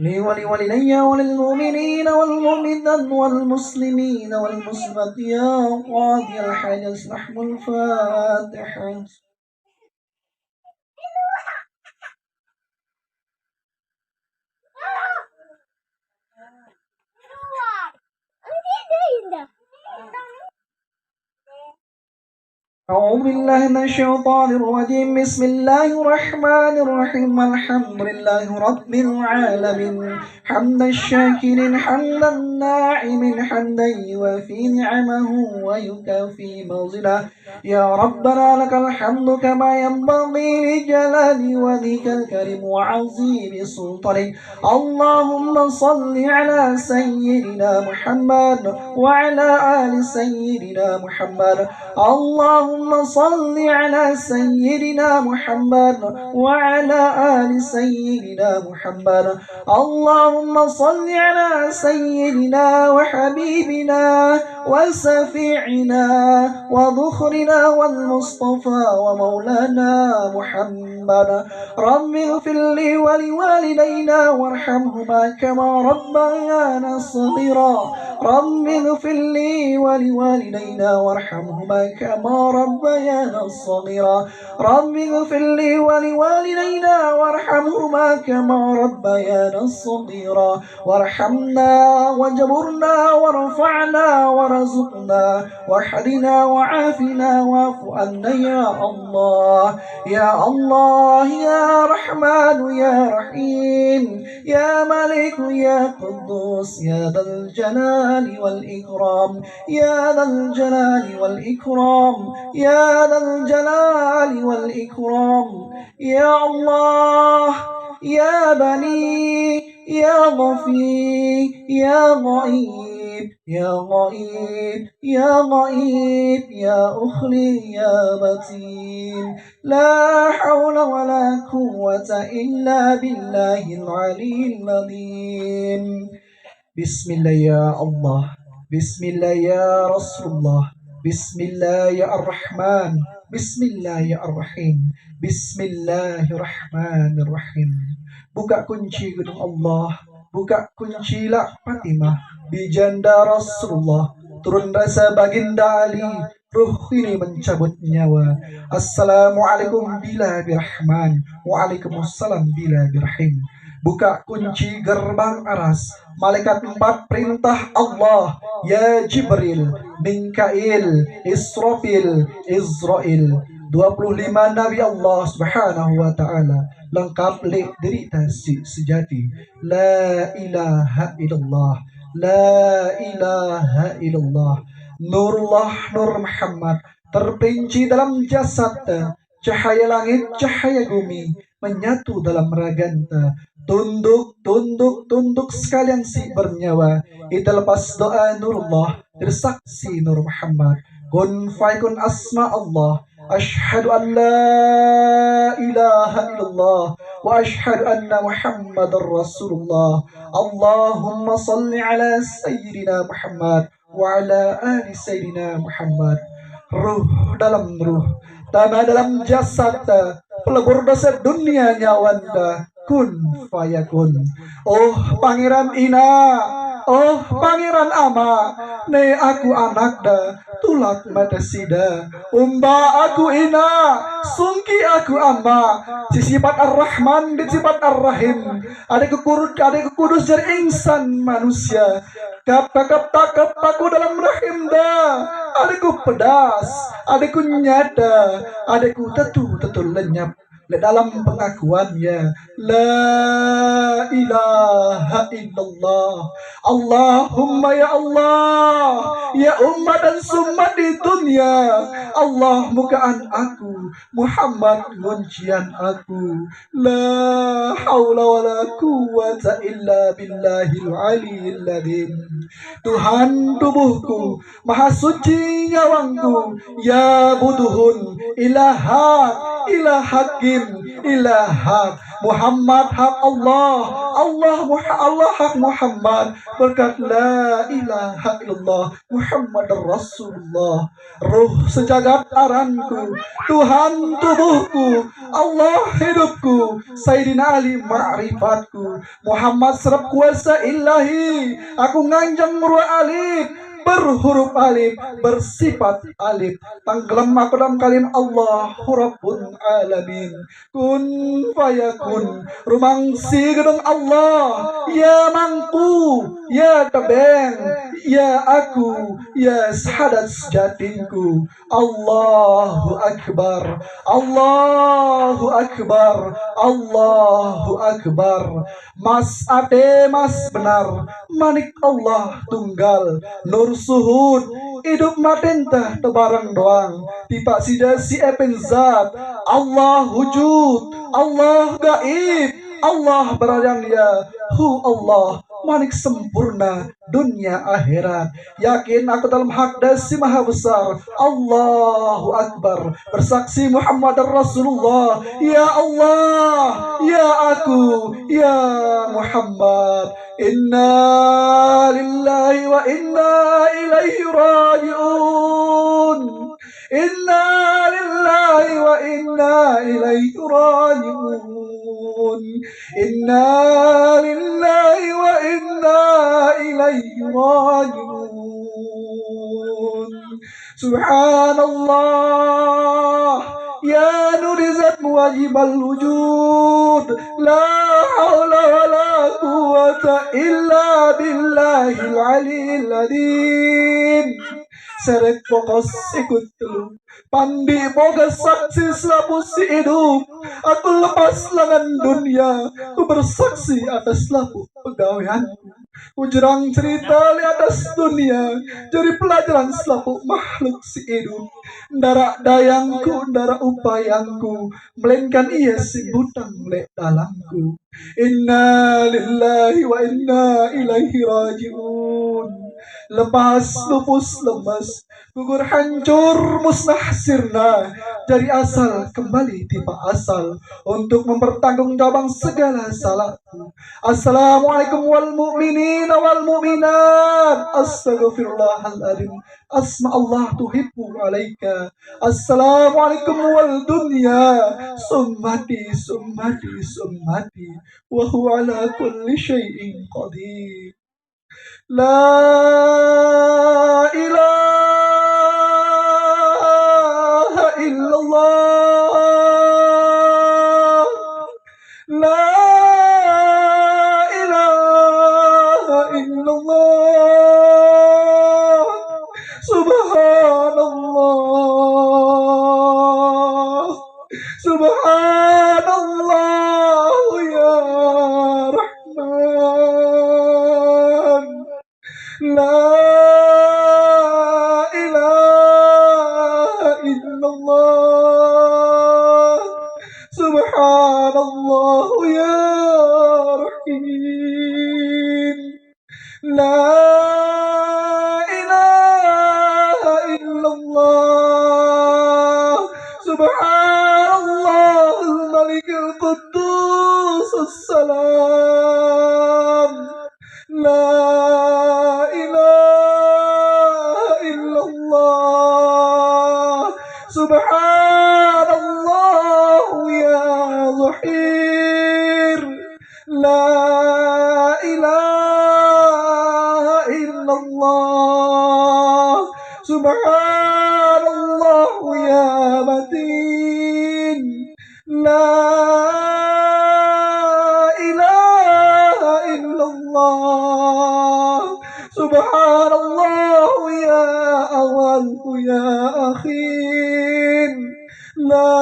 لي ولوالدي وللمؤمنين والمؤمنات والمسلمين والمسلمات يا قاضي الحاجات. نحو الفاتحة. أعوذ بالله من الشيطان الرجيم. بسم الله الرحمن الرحيم. الحمد لله رب العالمين. حمد الشاكرين، حمد الناعمين، حمدا يوافي نعمه ويكافي مزيده. يا ربنا لك الحمد كما ينبغي لجلال وجهك الكريم وعظيم سلطانك. اللهم صل على سيدنا محمد وعلى آل سيدنا محمد. اللهم صل على سيدنا محمد وعلى آل سيدنا محمد. اللهم صل على سيدنا وحبيبنا وشفيعنا وذخرنا والمصطفى ومولانا محمد. رب اغفر لي ولوالدينا وارحمهما كما ربيانا صغيرا. رب اغفر لي ولوالدينا وارحمهما كما ربيانا صغيرا. رب اغفر لي ولوالدينا وارحمهما كما ربيانا صغيرا. وارحمنا واجبرنا وارفعنا وارزقنا واهدنا وعافنا واعف عنا يا الله. يا الله، يا رحمن، يا رحيم، يا ملك، يا قدوس، يا ذا الجلال والإكرام، يا ذا الجلال والإكرام، يا ذا الجلال والإكرام. يا الله، يا بني، يا غفي، يا غئيب، يا غئيب، يا غئيب، يا أخلي، يا متين. لا حول ولا قوة إلا بالله العلي العظيم. بسم الله يا الله. بسم الله يا رسول الله. بسم الله يا الرحمن. بسم الله يا الرحيم. بسم الله الرحمن الرحيم. Buka kunci gedung Allah, buka kunci lak Fatimah, bijanda Rasulullah, turun rasa Baginda Ali, ruh ini mencabut nyawa. Assalamualaikum bila birahman, waalaikumsalam bila birahim. Buka kunci gerbang aras, malaikat empat perintah Allah, ya Jibril, Mikail, Israfil, Izrail. Dua puluh lima Nabi Allah Subhanahu wa Ta'ala, lengkap lek derita si sejati. La ilaha illallah. La ilaha illallah. Nurullah Nur Muhammad terperinci dalam jasad, cahaya langit, cahaya bumi menyatu dalam raganta. Tunduk, tunduk, tunduk sekalian si bernyawa. Ita lepas doa Nurullah, tersaksi Nur Muhammad. Kun fayakun asma Allah. أشهد أن لا إله إلا الله وأشهد أن محمدا رسول الله. اللهم صل على سيدنا محمد وعلى آل سيدنا محمد. Ruh dalam ruh, tanah dalam jasad, pelebur dosa dunia nyawanda, kun fayakun. Oh Pangeran Ina, oh Pangeran Ama, ne aku anak da, tulak mata sida. Umba aku ina, sungki aku ama, si sifat Ar-Rahman di sifat Ar-Rahim. Ada kukur, ada kukudus dari insan manusia. Kap kakap takap aku dalam rahim da. Ada ku pedas, ada ku nyata, ada ku tetu tetu lenyap. Dalam pengakuan ya, la ilaha illallah. Allahumma ya Allah, ya ummat dan summat di dunia, Allah mukaan aku, Muhammad nguncian aku. La haula wala quwwata illa billahil aliyil azim. Tuhan tubuhku, Maha suci nyawangku, ya buduhun, ila hak, ila hakim, ila hak. Muhammad hak Allah, Allah Muha-, Allah hak Muhammad, berkat la ilaha illallah Muhammadar Rasulullah. Ruh sejagat aranku, Tuhan tubuhku, Allah hidupku, Sayyidina Ali ma'rifatku, Muhammad serap kuasa ilahi. Aku nganjang ruh alif, berhuruf alif, bersifat alif. Tenggelam aku dalam kalim Allahu Rabbul Alamin. Kun fayakun. Rumangsi gedong Allah. Ya mangku, ya tebeng, ya aku, ya sahadat sejatingku. Allahu Akbar, Allahu Akbar, Allahu Akbar. Mas ate mas benar, manik Allah tunggal, nur suhud, idup matenta tebarang doang. Tipak sida si epen zat, Allah wujud, Allah gaib, Allah beradan ya, hu Allah, manik sempurna, dunia akhirat. Yakin aku dalam hak dasi maha besar, Allahu Akbar. Bersaksi Muhammad Rasulullah. Ya Allah, ya aku, ya Muhammad. Inna lillahi wa inna ilaihi raji'un. Inna lillahi wa inna ilaihi raji'un. Inna lillahi wa inna ilaihi raji'un. Subhanallah. Ya nur zat wajibal wujud. La haula wa la quwwata illa billahil aliyil azim. Serek pokos ikut telu. Pandi boga saksi selapu si idup. Aku lepas lengan dunia. Ku bersaksi atas selapu pegawean. Ku jerang cerita li atas dunia. Jadi pelajaran selapu makhluk si idup. Ndara dayangku, ndara upayangku, melainkan ia si butang lek dalangku. Inna lillahi wa inna ilaihi raji'un. Lepas, lupus, lemes, gugur, hancur, musnah, sirna. Dari asal, kembali tiba asal untuk mempertanggungjawabkan segala salah. Assalamualaikum wal mu'minin wal mu'minat. Astagfirullahaladzim. Asma Allah tuhibbu alaika. Assalamualaikum wal dunya. Summati, summati, summati. Wa huwa ala kulli syai'in qadir. La ilaha illallah. La ilaha illallah. Subhanallah. Subhanallah ya Rahman. La ilaha illallah. Subhanallah ya Rahim. La ilaha illallah. Subhanallahul Malikil Quddus Salam. La ilaha illallah. Subhanallah ya Zahir. La ilaha illallah. Subhanallah ya Batin. La ilaha illallah. Subhanallah ya Awal ya Akhir. La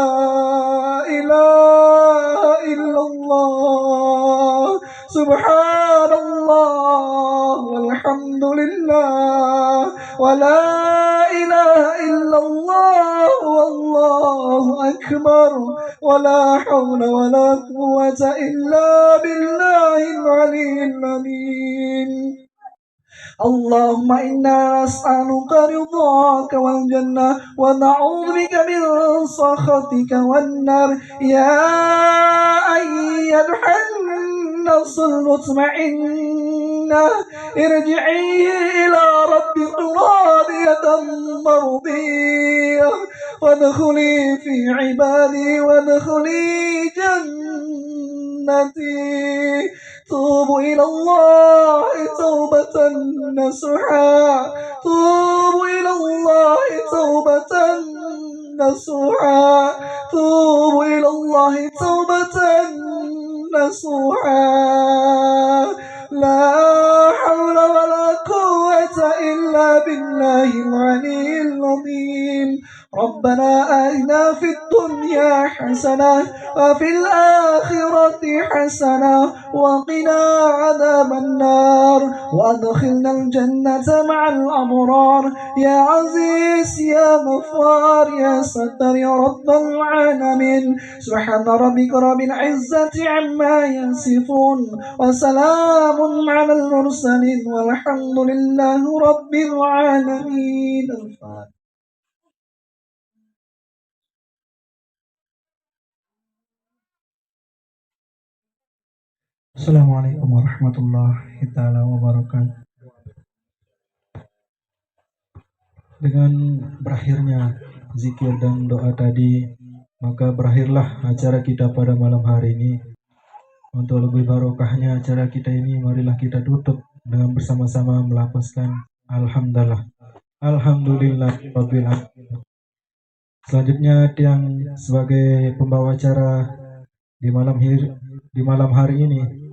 ilaha illallah. Subhanallah walhamdulillah. Wa la ilaha illallah wallahu akbar. Wa la hawla wa la quwwata illa billahil aliyyil azim. اللهم إنا نسألك رضاك والجنة، ونعوذ بك من سخطك والنار. يا أيتها النفس المطمئنة، ارجعي إلى ربك راضية مرضية، وادخلي في عبادي وادخلي جنتي. توبوا إلى الله توبة نصوحا. توبوا إلى الله توبة نصوحا. توبوا إلى الله توبة نصوحا. لا حول ولا قوة إلا بالله العلي العظيم. ربنا آتنا في الدنيا حسنة وفي الآخرة حسنة وقنا عذاب النار، وأدخلنا الجنة مع الأبرار. يا عزيز يا غفار يا ستار يا رب العالمين. سبحان ربك رب العزة عما يصفون، وسلام على المرسلين، والحمد لله رب العالمين. الفاتحة. Assalamualaikum warahmatullahi taala wabarakatuh. Dengan berakhirnya zikir dan doa tadi, maka berakhirlah acara kita pada malam hari ini. Untuk lebih barokahnya acara kita ini, marilah kita tutup dengan bersama-sama melafazkan alhamdulillah. Alhamdulillah rabbil alamin. Selanjutnya, tiang sebagai pembawa acara di malam hir-, di malam hari ini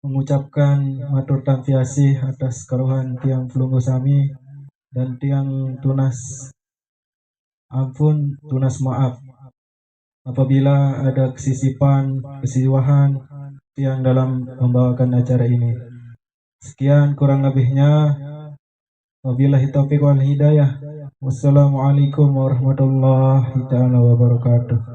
mengucapkan matur tampi asih atas kaluhan tiang pelungguh sami dan tiang tunas ampun, tunas maaf apabila ada kesisipan, kesiwahan tiang dalam membawakan acara ini. Sekian kurang lebihnya. Wabillahi taufiq wal hidayah. Wassalamualaikum warahmatullahi taala wabarakatuh.